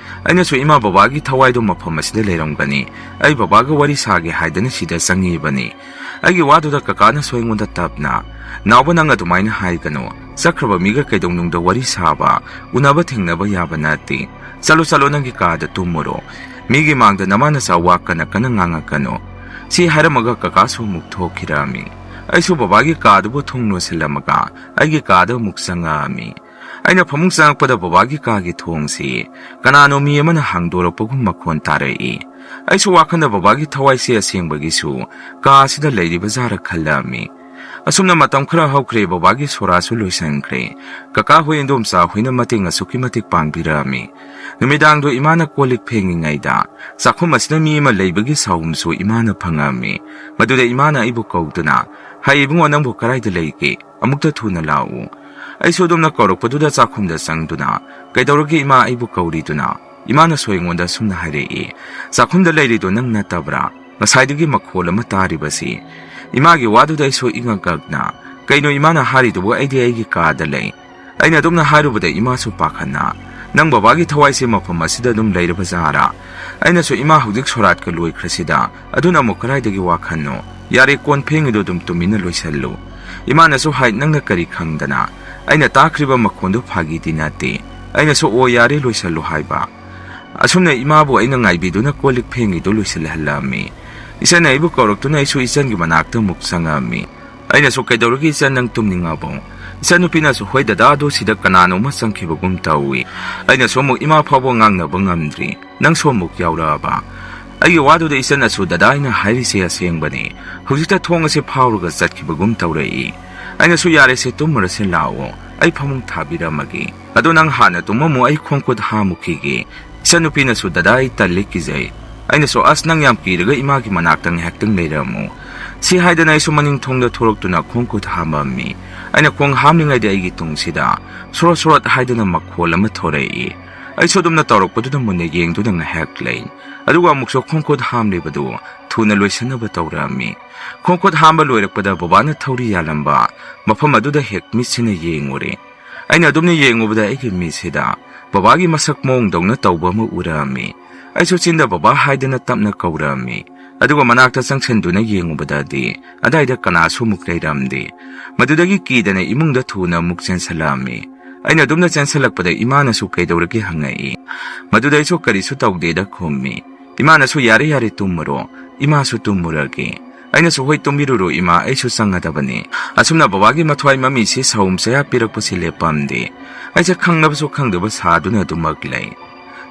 ꯑꯩꯅꯁꯨ ꯏꯃꯥ ꯕꯕꯥꯒꯤ ꯊꯋꯥꯏꯗꯣ ꯃꯐꯝ ꯑꯁꯤꯗ ꯂꯩꯔꯝꯒꯅꯤ꯫ ꯑꯩ ꯕꯕꯥꯒ ꯋꯥꯔꯤ ꯁꯥꯒꯦ ꯍꯥꯏꯗꯅ ꯁꯤꯗ ꯆꯪꯉꯤꯕꯅꯤ꯫ ꯑꯩꯒꯤ ꯋꯥꯗꯨꯗ ꯀꯀꯥꯅꯁꯨ ꯑꯩꯉꯣꯟꯗ ꯇꯞꯅ, "ꯅꯥꯎꯕ, ꯅꯪ ꯑꯗꯨꯃꯥꯏꯅ ꯍꯥꯏꯒꯅꯨ꯫ ꯆꯠꯈ꯭ꯔꯕ ꯃꯤꯒ ꯀꯩꯗꯧꯅꯨꯡꯗ ꯋꯥꯔꯤ ꯁꯥꯕ, ꯎꯅꯕ ꯊꯦꯡꯅꯕ ꯌꯥꯕ ꯅꯠꯇꯦ꯫ ꯆꯠꯂꯣ, ꯆꯠꯂꯣ, ꯅꯪꯒꯤ ꯀꯥꯗ ꯇꯨꯝꯃꯨꯔꯣ꯫ ꯃꯤꯒꯤ ꯃꯥꯡꯗ ꯅꯃꯥ ꯅꯆꯥ ꯋꯥ ꯀꯟꯅ ꯀꯟꯅ ꯉꯥꯡꯉꯛꯀꯅꯨ꯫" ꯁꯤ ꯍꯥꯏꯔꯝꯃꯒ ꯀꯀꯥꯁꯨ ꯑꯃꯨꯛ ꯊꯣꯛꯈꯤꯔꯝꯃꯤ꯫ ꯑꯩꯁꯨ ꯕꯕꯥꯒꯤ ꯀꯥꯗꯨꯕꯨ ꯊꯣꯡ ꯂꯣꯟꯁꯤꯜꯂꯝꯃꯒ ꯑꯩꯒꯤ ꯀꯥꯗ ꯑꯃꯨꯛ ꯆꯪꯉꯛꯑꯝꯃꯤ꯫ ꯑꯩꯅ ꯐꯃꯨꯡ ꯆꯪꯉꯛꯄꯗ ꯕꯕꯥꯒꯤ ꯀꯥꯒꯤ ꯊꯣꯡꯁꯤ ꯀꯅꯥꯅꯣ ꯃꯤ ꯑꯃꯅ ꯍꯥꯡꯗꯣꯔꯛꯄꯒꯨꯝ ꯃꯈꯣꯟ ꯇꯥꯔꯛꯏ꯫ ꯑꯩꯁꯨ ꯋꯥꯈꯜꯗ ꯕꯕꯥꯒꯤ ꯊꯋꯥꯏꯁꯦ ꯑꯁꯦꯡꯕꯒꯤꯁꯨ ꯀꯥ ꯑꯁꯤꯗ ꯂꯩꯔꯤꯕ ꯖꯥꯔ ꯈꯜꯂꯝꯃꯤ꯫ ꯑꯁꯨꯝꯅ ꯃꯇꯝ ꯈꯔ ꯍꯧꯈ꯭ꯔꯦ, ꯕꯕꯥꯒꯤ ꯁꯣꯔꯥꯁꯨ ꯂꯣꯏꯁꯤꯟꯈ꯭ꯔꯦ꯫ ꯀꯀꯥ ꯍꯣꯏ, ꯏꯟꯗꯣꯝꯆꯥ ꯍꯣꯏꯅ ꯃꯇꯦꯡ ꯑꯁꯨꯛꯀꯤ ꯃꯇꯤꯛ ꯄꯥꯡꯕꯤꯔꯛꯑꯝꯃꯤ꯫ ꯅꯨꯃꯤꯗꯥꯡꯗꯣ ꯏꯃꯥꯅ ꯀꯣꯜ ꯂꯤꯛ ꯐꯦꯡꯉꯤꯉꯩꯗ ꯆꯥꯛꯈꯨꯝ ꯑꯁꯤꯗ ꯃꯤ ꯑꯃ ꯂꯩꯕꯒꯤ ꯁꯥꯎꯝꯁꯨ ꯏꯃꯥꯅ ꯐꯪꯉꯝꯃꯤ꯫ ꯃꯗꯨꯗ ꯏꯃꯥꯅ ꯑꯩꯕꯨ ꯀꯧꯗꯨꯅ, "ꯍꯩ ꯏꯕꯨꯡꯉꯣ, ꯅꯪꯕꯨ ꯀꯗꯥꯏꯗ ꯂꯩꯒꯦ? ꯑꯃꯨꯛꯇ ꯊꯨꯅ ꯂꯥꯛꯎ꯫" ꯑꯩꯁꯨ ꯑꯗꯨꯝꯅ ꯀꯧꯔꯛꯄꯗꯨꯗ ꯆꯥꯛꯈꯨꯝꯗ ꯆꯪꯗꯨꯅ, "ꯀꯩꯗꯧꯔꯒꯦ ꯏꯃꯥ ꯑꯩꯕꯨ ꯀꯧꯔꯤꯗꯨꯅ?" ꯏꯃꯥꯅꯁꯨ ꯑꯩꯉꯣꯟꯗ ꯁꯨꯝꯅ ꯍꯥꯏꯔꯛꯏ, "ꯆꯥꯛꯈꯨꯝꯗ ꯂꯩꯔꯤꯗꯣ ꯅꯪ ꯅꯠꯇꯕ꯭ꯔꯥ? ꯉꯁꯥꯏꯗꯒꯤ ꯃꯈꯣꯜ ꯑꯃ ꯇꯥꯔꯤꯕꯁꯤ?" ꯏꯃꯥꯒꯤ ꯋꯥꯗꯨꯗ ꯑꯩꯁꯨ ꯏꯉꯛ ꯉꯛꯅ, "ꯀꯩꯅꯣ ꯏꯃꯥꯅ ꯍꯥꯏꯔꯤꯗꯨꯕꯨ? ꯑꯩꯗꯤ ꯑꯩꯒꯤ ꯀꯥꯗ ꯂꯩ"꯫ ꯑꯩꯅ ꯑꯗꯨꯝꯅ ꯍꯥꯏꯔꯨꯕꯗ ꯏꯃꯥꯁꯨ ꯄꯥꯈꯠꯅ, "ꯅꯪ ꯕꯕꯥꯒꯤ ꯊꯋꯥꯏꯁꯦ ꯃꯐꯝ ꯑꯁꯤꯗ ꯑꯗꯨꯝ ꯂꯩꯔꯕ ꯖꯥꯔꯥ?" ꯑꯩꯅꯁꯨ, "ꯏꯃꯥ, ꯍꯧꯖꯤꯛ ꯁꯣꯔꯥꯠꯀ ꯂꯣꯏꯈ꯭ꯔꯁꯤꯗ, ꯑꯗꯨꯅ ꯑꯃꯨꯛ ꯀꯗꯥꯏꯗꯒꯤ ꯋꯥꯈꯜꯅꯣ? ꯌꯥꯔꯦ, ꯀꯣꯟ ꯐꯦꯡꯉꯤꯗꯣ ꯑꯗꯨꯝ ꯇꯨꯃꯤꯟꯅ ꯂꯣꯏꯁꯜꯂꯨ"꯫ ꯏꯃꯥꯅꯁꯨ ꯍꯥꯏ, "ꯅꯪꯅ ꯀꯔꯤ ꯈꯪꯗꯅ?" ꯑꯩꯅ ꯇꯥꯈ꯭ꯔꯤꯕ ꯃꯈꯣꯟꯗꯨ ꯐꯥꯒꯤꯗꯤ ꯅꯠꯇꯦ꯫ ꯑꯩꯅꯁꯨ, "ꯑꯣ, ꯌꯥꯔꯦ, ꯂꯣꯏꯁꯜꯂꯨ" ꯍꯥꯏꯕ꯫ ꯑꯁꯨꯝꯅ ꯏꯃꯥꯕꯨ ꯑꯩꯅ ꯉꯥꯏꯕꯤꯗꯨꯅ ꯀꯣꯜ ꯂꯤꯛ ꯐꯦꯡꯉꯤꯗꯨ ꯂꯣꯏꯁꯤꯜꯍꯜꯂꯝꯃꯤ꯫ ꯏꯆꯟꯅ ꯑꯩꯕꯨ ꯀꯧꯔꯛꯇꯨꯅ ꯑꯩꯁꯨ ꯏꯆꯟꯒꯤ ꯃꯅꯥꯛꯇ ꯑꯃꯨꯛ ꯆꯪꯉꯝꯃꯤ꯫ ꯑꯩꯅꯁꯨ, "ꯀꯩꯗꯧꯔꯒꯦ ꯏꯆꯟ, ꯅꯪ ꯇꯨꯝꯅꯤꯡꯉꯕꯣ?" ꯏꯆꯟꯅꯨꯄꯤꯅꯁꯨ, "ꯍꯣꯏ ꯗꯗꯥ, ꯑꯗꯣ ꯁꯤꯗ ꯀꯅꯥꯅꯣꯝꯃ ꯆꯪꯈꯤꯕꯒꯨꯝ ꯇꯧꯏ"꯫ ꯑꯩꯅꯁꯨ ꯑꯃꯨꯛ, "ꯏꯃꯥ ꯐꯥꯎꯕ ꯉꯥꯡꯅꯕ ꯉꯝꯗ꯭ꯔꯤ, ꯅꯪꯁꯨ ꯑꯃꯨꯛ ꯌꯥꯎꯔꯛꯑꯕ?" ꯑꯩꯒꯤ ꯋꯥꯗꯨꯗ ꯏꯆꯟꯅꯁꯨ, "ꯗꯗꯥ, ꯑꯩꯅ ꯍꯥꯏꯔꯤꯁꯦ ꯑꯁꯦꯡꯕꯅꯤ, ꯍꯧꯖꯤꯛꯇ ꯊꯣꯡ ꯑꯁꯦ ꯐꯥꯎꯔꯒ ꯆꯠꯈꯤꯕꯒꯨꯝ ꯇꯧꯔꯛꯏ"꯫ ꯑꯩꯅꯁꯨ, "ꯌꯥꯔꯦꯁꯦ, ꯇꯨꯝꯃꯨꯔꯁꯦ ꯂꯥꯛꯑꯣ, ꯑꯩ ꯐꯃꯨꯡ ꯊꯥꯕꯤꯔꯝꯃꯒꯦ꯫ ꯑꯗꯣ ꯅꯪ ꯍꯥꯟꯅ ꯇꯨꯝꯃꯝꯃꯨ, ꯑꯩ ꯈꯣꯡ ꯈꯨꯠ ꯍꯥꯝꯃꯨꯈꯤꯒꯦ"꯫ ꯏꯆꯟꯅꯨꯄꯤꯅꯁꯨ, "ꯗꯗꯥ, ꯑꯩ ꯇꯜꯂꯤ, ꯀꯤꯖꯩ"꯫ ꯑꯩꯅꯁꯨ, "ꯑꯁ, ꯅꯪ ꯌꯥꯝ ꯀꯤꯔꯒ ꯏꯃꯥꯒꯤ ꯃꯅꯥꯛꯇ ꯉꯥꯏꯍꯥꯛꯇꯪ ꯂꯩꯔꯝꯃꯨ"꯫ ꯁꯤ ꯍꯥꯏꯗꯅ ꯑꯩꯁꯨ ꯃꯅꯤꯡ ꯊꯣꯡꯗ ꯊꯣꯔꯛꯇꯨꯅ ꯈꯣꯡ ꯈꯨꯠ ꯍꯥꯝꯃꯝꯃꯤ꯫ ꯑꯩꯅ ꯈꯣꯡ ꯍꯥꯝꯂꯤꯉꯩꯗ ꯑꯩꯒꯤ ꯇꯨꯡꯁꯤꯗ ꯁꯣꯔꯣꯠ ꯁꯣꯔꯣꯠ ꯍꯥꯏꯗꯅ ꯃꯈꯣꯜ ꯑꯃ ꯊꯣꯔꯛꯏ꯫ ꯑꯩꯁꯨ ꯑꯗꯨꯝꯅ ꯇꯧꯔꯛꯄꯗꯨꯗ ꯃꯨꯟꯅ ꯌꯦꯡꯗꯨꯅ ꯉꯥꯏꯍꯥꯛ ꯂꯩ꯫ ꯑꯗꯨꯒ ꯑꯃꯨꯛꯁꯨ ꯈꯣꯡ ꯈꯨꯠ ꯍꯥꯝꯂꯤꯕꯗꯨ ꯊꯨꯅ ꯂꯣꯏꯁꯤꯟꯅꯕ ꯇꯧꯔꯛꯑꯝꯃꯤ꯫ ꯈꯣꯡ ꯈꯨꯠ ꯍꯥꯝꯕ ꯂꯣꯏꯔꯛꯄꯗ ꯕꯕꯥꯅ ꯊꯧꯔꯤ ꯌꯥꯜꯂꯝꯕ ꯃꯐꯝ ꯑꯗꯨꯗ ꯍꯦꯛ ꯃꯤꯠꯁꯤꯅ ꯌꯦꯡꯉꯨꯔꯦ꯫ ꯑꯩꯅ ꯑꯗꯨꯝꯅ ꯌꯦꯡꯉꯨꯕꯗ ꯑꯩꯒꯤ ꯃꯤꯠꯁꯤꯗ ꯕꯕꯥꯒꯤ ꯃꯁꯛ ꯃꯑꯣꯡꯗꯧꯅ ꯇꯧꯕ ꯑꯃ ꯎꯔꯛꯑꯝꯃꯤ꯫ ꯑꯩꯁꯨ ꯆꯤꯟꯗ ꯕꯕꯥ ꯍꯥꯏꯗꯅ ꯇꯞꯅ ꯀꯧꯔꯛꯑꯝꯃꯤ꯫ ꯑꯗꯨꯒ ꯃꯅꯥꯛꯇ ꯆꯪꯁꯤꯟꯗꯨꯅ ꯌꯦꯡꯉꯨꯕꯗꯗꯤ ꯑꯗꯥꯏꯗ ꯀꯅꯥꯁꯨ ꯑꯃꯨꯛ ꯂꯩꯔꯝꯗꯦ꯫ ꯃꯗꯨꯗꯒꯤ ꯀꯤꯗꯅ ꯏꯃꯨꯡꯗ ꯊꯨꯅ ꯑꯃꯨꯛ ꯆꯦꯟꯁꯤꯜꯂꯛꯑꯝꯃꯤ꯫ ꯑꯩꯅ ꯑꯗꯨꯝꯅ ꯆꯦꯟꯁꯤꯜꯂꯛꯄꯗ ꯏꯃꯥꯅꯁꯨ ꯀꯩꯗꯧꯔꯒꯦ ꯍꯪꯉꯛꯏ꯫ ꯃꯗꯨꯗ ꯑꯩꯁꯨ ꯀꯔꯤꯁꯨ ꯇꯧꯗꯦꯗ ꯈꯨꯝꯃꯤ꯫ ꯏꯃꯥꯅꯁꯨ "ꯌꯥꯔꯦ ꯌꯥꯔꯦ, ꯇꯨꯝꯃꯨꯔꯣ, ꯏꯃꯥꯁꯨ ꯇꯨꯝꯃꯨꯔꯒꯦ"꯫ ꯑꯩꯅꯁꯨ "ꯍꯣꯏ, ꯇꯨꯝꯕꯤꯔꯨꯔꯣ ꯏꯃꯥ, ꯑꯩꯁꯨ ꯆꯪꯉꯗꯕꯅꯤ"꯫ ꯑꯁꯨꯝꯅ ꯕꯕꯥꯒꯤ ꯃꯊ꯭ꯋꯥꯏ ꯃꯃꯤꯁꯤ ꯁꯍꯨꯝ ꯁꯌꯥ ꯄꯤꯔꯛꯄꯁꯤ ꯂꯦꯞꯄꯝꯗꯦ꯫ ꯑꯩꯁꯦ ꯈꯪꯅꯕꯁꯨ ꯈꯪꯗꯕ ꯁꯥꯗꯨꯅ ꯑꯗꯨꯃꯛ ꯂꯩ꯫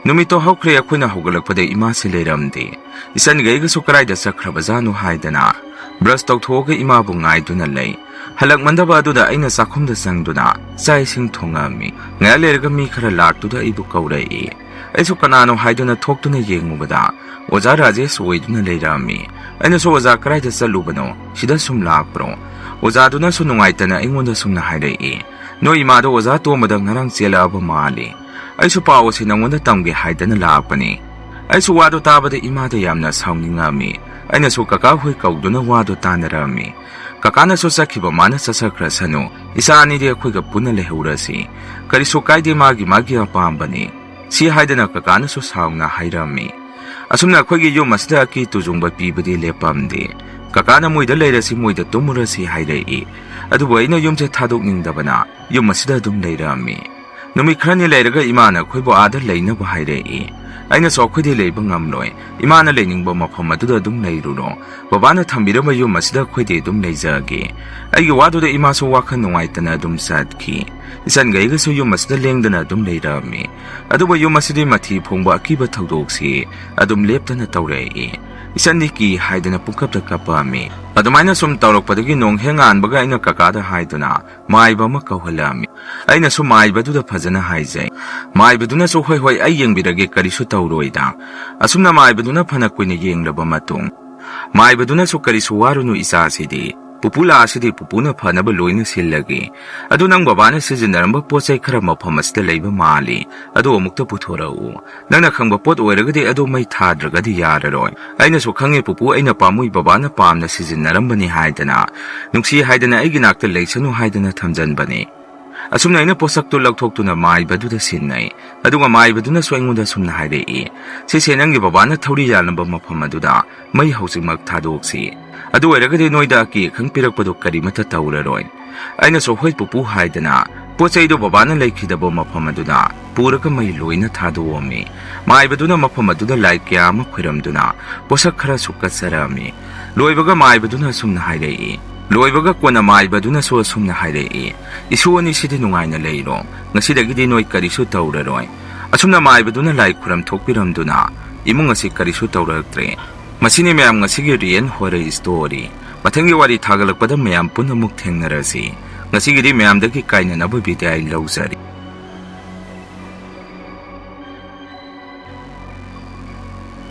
ꯅꯨꯃꯤꯠꯇꯣ ꯍꯧꯈ꯭ꯔꯦ, ꯑꯩꯈꯣꯏꯅ ꯍꯧꯒꯠꯂꯛꯄꯗ ꯏꯃꯥꯁꯤ ꯂꯩꯔꯝꯗꯦ꯫ ꯏꯆꯟꯒꯩꯒꯁꯨ ꯀꯗꯥꯏꯗ ꯆꯠꯈ꯭ꯔꯕꯖꯥꯠꯅꯣ ꯍꯥꯏꯗꯅ ꯕ꯭ꯔꯁ ꯇꯧꯊꯣꯛꯑꯒ ꯏꯃꯥꯕꯨ ꯉꯥꯏꯗꯨꯅ ꯂꯩ꯫ ꯍꯜꯂꯛꯃꯟꯗꯕ ꯑꯗꯨꯗ ꯑꯩꯅ ꯆꯥꯛꯈꯨꯝꯗ ꯆꯪꯗꯨꯅ ꯆꯥꯛ ꯏꯁꯤꯡ ꯊꯣꯡꯉꯝꯃꯤ꯫ ꯉꯥꯏꯍꯥꯛ ꯂꯩꯔꯒ ꯃꯤ ꯈꯔ ꯂꯥꯛꯇꯨꯗ ꯑꯩꯕꯨ ꯀꯧꯔꯛꯏ꯫ ꯑꯩꯁꯨ ꯀꯅꯥꯅꯣ ꯍꯥꯏꯗꯨꯅ ꯊꯣꯛꯇꯨꯅ ꯌꯦꯡꯉꯨꯕꯗ ꯑꯣꯖꯥ ꯔꯥꯖꯦꯁ ꯑꯣꯏꯗꯨꯅ ꯂꯩꯔꯝꯃꯤ꯫ ꯑꯩꯅꯁꯨ "ꯑꯣꯖꯥ, ꯀꯗꯥꯏꯗ ꯆꯠꯂꯨꯕꯅꯣ? ꯁꯤꯗ ꯁꯨꯝ ꯂꯥꯛꯄ꯭ꯔꯣ?" ꯑꯣꯖꯥꯗꯨꯅꯁꯨ ꯅꯨꯡꯉꯥꯏꯇꯅ ꯑꯩꯉꯣꯟꯗ ꯁꯨꯝꯅ ꯍꯥꯏꯔꯛꯏ, "ꯅꯣꯏ ꯏꯃꯥꯗꯣ ꯑꯣꯖꯥ ꯇꯣꯝꯕꯗ ꯉꯔꯥꯡ ꯆꯦꯜꯂꯛꯑꯕ ꯃꯥꯜꯂꯤ"꯫ ꯑꯩꯁꯨ ꯄꯥꯎ ꯑꯁꯤ ꯅꯪꯉꯣꯟꯗ ꯇꯝꯒꯦ ꯍꯥꯏꯗꯅ ꯂꯥꯛꯄꯅꯤ꯫ ꯑꯩꯁꯨ ꯋꯥꯗꯣ ꯇꯥꯕꯗ ꯏꯃꯥꯗ ꯌꯥꯝꯅ ꯁꯥꯎꯅꯤꯡꯉꯝꯃꯤ꯫ ꯑꯩꯅꯁꯨ ꯀꯀꯥ ꯍꯣꯏ ꯀꯧꯗꯨꯅ ꯋꯥꯗꯣ ꯇꯥꯟꯅꯔꯝꯃꯤ꯫ ꯀꯀꯥꯅꯁꯨ ꯆꯠꯈꯤꯕ ꯃꯥꯅ ꯆꯠꯆꯈ꯭ꯔꯁꯅꯨ, ꯏꯆꯥ ꯑꯅꯤꯗꯤ ꯑꯩꯈꯣꯏꯒ ꯄꯨꯟꯅ ꯂꯩꯍꯧꯔꯁꯤ, ꯀꯔꯤꯁꯨ ꯀꯥꯏꯗꯦ, ꯃꯥꯒꯤ ꯃꯥꯒꯤ ꯑꯄꯥꯝꯕꯅꯤ, ꯁꯤ ꯍꯥꯏꯗꯅ ꯀꯀꯥꯅꯁꯨ ꯁꯥꯎꯅ ꯍꯥꯏꯔꯝꯃꯤ꯫ ꯑꯁꯨꯝꯅ ꯑꯩꯈꯣꯏꯒꯤ ꯌꯨꯝ ꯑꯁꯤꯗ ꯑꯀꯤ ꯇꯨꯖꯨꯡꯕ ꯄꯤꯕꯗꯤ ꯂꯦꯞꯄꯝꯗꯦ꯫ ꯀꯀꯥꯅ ꯃꯣꯏꯗ ꯂꯩꯔꯁꯤ, ꯃꯣꯏꯗ ꯇꯨꯝꯃꯨꯔꯁꯤ ꯍꯥꯏꯔꯛꯏ꯫ ꯑꯗꯨꯕꯨ ꯑꯩꯅ ꯌꯨꯝꯁꯦ ꯊꯥꯗꯣꯛꯅꯤꯡꯗꯕꯅ ꯌꯨꯝ ꯑꯁꯤꯗ ꯑꯗꯨꯝ ꯂꯩꯔꯝꯃꯤ꯫ ꯅꯨꯃꯤꯠ ꯈꯔꯅꯤ ꯂꯩꯔꯒ ꯏꯃꯥꯅ ꯑꯩꯈꯣꯏꯕꯨ ꯑꯥꯗ ꯂꯩꯅꯕ ꯍꯥꯏꯔꯛꯏ꯫ ꯑꯩꯅꯁꯨ ꯑꯩꯈꯣꯏꯗꯤ ꯂꯩꯕ ꯉꯝꯂꯣꯏ, ꯏꯃꯥꯅ ꯂꯩꯅꯤꯡꯕ ꯃꯐꯝ ꯑꯗꯨꯗ ꯑꯗꯨꯝ ꯂꯩꯔꯨꯔꯣ, ꯕꯕꯥꯅ ꯊꯝꯕꯤꯔꯝꯕ ꯌꯨꯝ ꯑꯁꯤꯗ ꯑꯩꯈꯣꯏꯗꯤ ꯑꯗꯨꯝ ꯂꯩꯖꯒꯦ꯫ ꯑꯩꯒꯤ ꯋꯥꯗꯨꯗ ꯏꯃꯥꯁꯨ ꯋꯥꯈꯜ ꯅꯨꯡꯉꯥꯏꯇꯅ ꯑꯗꯨꯝ ꯆꯠꯈꯤ꯫ ꯏꯆꯟꯒꯩꯒꯁꯨ ꯌꯨꯝ ꯑꯁꯤꯗ ꯂꯦꯡꯗꯅ ꯑꯗꯨꯝ ꯂꯩꯔꯝꯃꯤ꯫ ꯑꯗꯨꯕꯨ ꯌꯨꯝ ꯑꯁꯤꯗꯤ ꯃꯊꯤ ꯐꯣꯡꯕ ꯑꯀꯤꯕ ꯊꯧꯗꯣꯛꯁꯤ ꯑꯗꯨꯝ ꯂꯦꯞꯇꯅ ꯇꯧꯔꯛꯏ꯫ ꯏꯆꯟꯗꯤ ꯀꯤ ꯍꯥꯏꯗꯅ ꯄꯨꯡꯀꯞꯇ ꯀꯞꯄꯛꯑꯝꯃꯤ꯫ ꯑꯗꯨꯃꯥꯏꯅ ꯁꯨꯝ ꯇꯧꯔꯛꯄꯗꯒꯤ ꯅꯣꯡ ꯍꯦꯛ ꯉꯥꯟꯕꯒ ꯑꯩꯅ ꯀꯀꯥꯗ ꯍꯥꯏꯗꯨꯅ ꯃꯥꯏꯕ ꯑꯃ ꯀꯧꯍꯜꯂꯛꯑꯝꯃꯤ꯫ ꯑꯩꯅꯁꯨ ꯃꯥꯏꯕꯗꯨꯗ ꯐꯖꯅ ꯍꯥꯏꯖꯩ, ꯃꯥꯏꯕꯗꯨꯅꯁꯨ "ꯍꯣꯏ ꯍꯣꯏ, ꯑꯩ ꯌꯦꯡꯕꯤꯔꯒꯦ, ꯀꯔꯤꯁꯨ ꯇꯧꯔꯣꯏꯗ"꯫ ꯑꯁꯨꯝꯅ ꯃꯥꯏꯕꯗꯨꯅ ꯐꯅ ꯀꯨꯏꯅ ꯌꯦꯡꯂꯕ ꯃꯇꯨꯡ, ꯃꯥꯏꯕꯗꯨꯅꯁꯨ "ꯀꯔꯤꯁꯨ ꯋꯥꯔꯨꯅꯨ ꯏꯆꯥꯁꯤꯗꯤ, ꯄꯨꯄꯨ ꯂꯥꯛꯑꯁꯤꯗꯤ ꯄꯨꯄꯨꯅ ꯐꯅꯕ ꯂꯣꯏꯅ ꯁꯤꯜꯂꯒꯦ꯫ ꯑꯗꯨ ꯅꯪ ꯕꯕꯥꯅ ꯁꯤꯖꯤꯟꯅꯔꯝꯕ ꯄꯣꯠ ꯆꯩ ꯈꯔ ꯃꯐꯝ ꯑꯁꯤꯗ ꯂꯩꯕ ꯃꯥꯜꯂꯤ, ꯑꯗꯨ ꯑꯃꯨꯛꯇ ꯄꯨꯊꯣꯔꯛꯎ꯫ ꯅꯪꯅ ꯈꯪꯕ ꯄꯣꯠ ꯑꯣꯏꯔꯒꯗꯤ ꯑꯗꯨ ꯃꯩ ꯊꯥꯗ꯭ꯔꯒꯗꯤ ꯌꯥꯔꯔꯣꯏ꯫ ꯑꯩꯅꯁꯨ ꯈꯪꯉꯦ ꯄꯨꯄꯨ, ꯑꯩꯅ ꯄꯥꯝꯃꯨꯏ, ꯕꯕꯥꯅ ꯄꯥꯝꯅ ꯁꯤꯖꯤꯟꯅꯔꯝꯕꯅꯤ ꯍꯥꯏꯗꯅ, ꯅꯨꯡꯁꯤ ꯍꯥꯏꯗꯅ ꯑꯩꯒꯤ ꯅꯥꯛꯇ ꯂꯩꯁꯅꯨ ꯍꯥꯏꯗꯅ ꯊꯝꯖꯟꯕꯅꯤ"꯫ ꯑꯁꯨꯝꯅ ꯑꯩꯅ ꯄꯣꯠꯁꯛꯇꯨ ꯂꯧꯊꯣꯛꯇꯨꯅ ꯃꯥꯏꯕꯗꯨꯗ ꯁꯤꯟꯅꯩ꯫ ꯑꯗꯨꯒ ꯃꯥꯏꯕꯗꯨꯅꯁꯨ ꯑꯩꯉꯣꯟꯗ ꯑꯁꯨꯝꯅ ꯍꯥꯏꯔꯛꯏ, "ꯁꯤꯁꯦ ꯅꯪꯒꯤ ꯕꯕꯥꯅ ꯊꯧꯔꯤ ꯌꯥꯜꯂꯝꯕ ꯃꯐꯝ ꯑꯗꯨꯗ ꯃꯩ ꯍꯧꯖꯤꯛꯃꯛ ꯊꯥꯗꯣꯛꯁꯤ꯫ ꯑꯗꯨ ꯑꯣꯏꯔꯒꯗꯤ ꯅꯣꯏꯗ ꯑꯀꯤ ꯑꯈꯪ ꯄꯤꯔꯛꯄꯗꯨ ꯀꯔꯤꯃꯠꯇ ꯇꯧꯔꯔꯣꯏ"꯫ ꯑꯩꯅꯁꯨ "ꯍꯣꯏ ꯄꯨꯄꯨ" ꯍꯥꯏꯗꯅ ꯄꯣꯠ ꯆꯩꯗꯨ ꯕꯕꯥꯅ ꯂꯩꯈꯤꯗꯕ ꯃꯐꯝ ꯑꯗꯨꯗ ꯄꯨꯔꯒ ꯃꯩ ꯂꯣꯏꯅ ꯊꯥꯗꯣꯛꯑꯝꯃꯤ꯫ ꯃꯥꯏꯕꯗꯨꯅ ꯃꯐꯝ ꯑꯗꯨꯗ ꯂꯥꯏ ꯀꯌꯥ ꯑꯃ ꯈꯣꯏꯔꯝꯗꯨꯅ ꯄꯣꯠꯁꯛ ꯈꯔꯁꯨ ꯀꯠꯆꯔꯝꯃꯤ꯫ ꯂꯣꯏꯕꯒ ꯃꯥꯏꯕꯗꯨꯅ ꯑꯁꯨꯝꯅ ꯍꯥꯏꯔꯛꯏ, ꯂꯣꯏꯕꯒ ꯀꯣꯟꯅ ꯃꯥꯏꯕꯗꯨꯅꯁꯨ ꯑꯁꯨꯝꯅ ꯍꯥꯏꯔꯛꯏ, "ꯏꯁꯨ ꯑꯅꯤꯁꯤꯗꯤ ꯅꯨꯡꯉꯥꯏꯅ ꯂꯩꯔꯣ, ꯉꯁꯤꯗꯒꯤꯗꯤ ꯅꯣꯏ ꯀꯔꯤꯁꯨ ꯇꯧꯔꯔꯣꯏ"꯫ ꯑꯁꯨꯝꯅ ꯃꯥꯏꯕꯗꯨꯅ ꯂꯥꯏ ꯈꯨꯔꯝ ꯊꯣꯛꯄꯤꯔꯝꯗꯨꯅ ꯏꯃꯨꯡ ꯑꯁꯤ ꯀꯔꯤꯁꯨ ꯇꯧꯔꯛꯇ꯭ꯔꯦ꯫ ꯃꯁꯤꯅꯤ ꯃꯌꯥꯝ ꯉꯁꯤꯒꯤ Real Horror Story꯫ ꯃꯊꯪꯒꯤ ꯋꯥꯔꯤ ꯊꯥꯒꯠꯂꯛꯄꯗ ꯃꯌꯥꯝ ꯄꯨꯟꯅ ꯑꯃꯨꯛ ꯊꯦꯡꯅꯔꯁꯤ꯫ ꯉꯁꯤꯒꯤꯗꯤ ꯃꯌꯥꯝꯗꯒꯤ ꯀꯥꯏꯅꯅꯕ ꯕꯤꯗꯥꯏ ꯂꯧꯖꯔꯤ꯫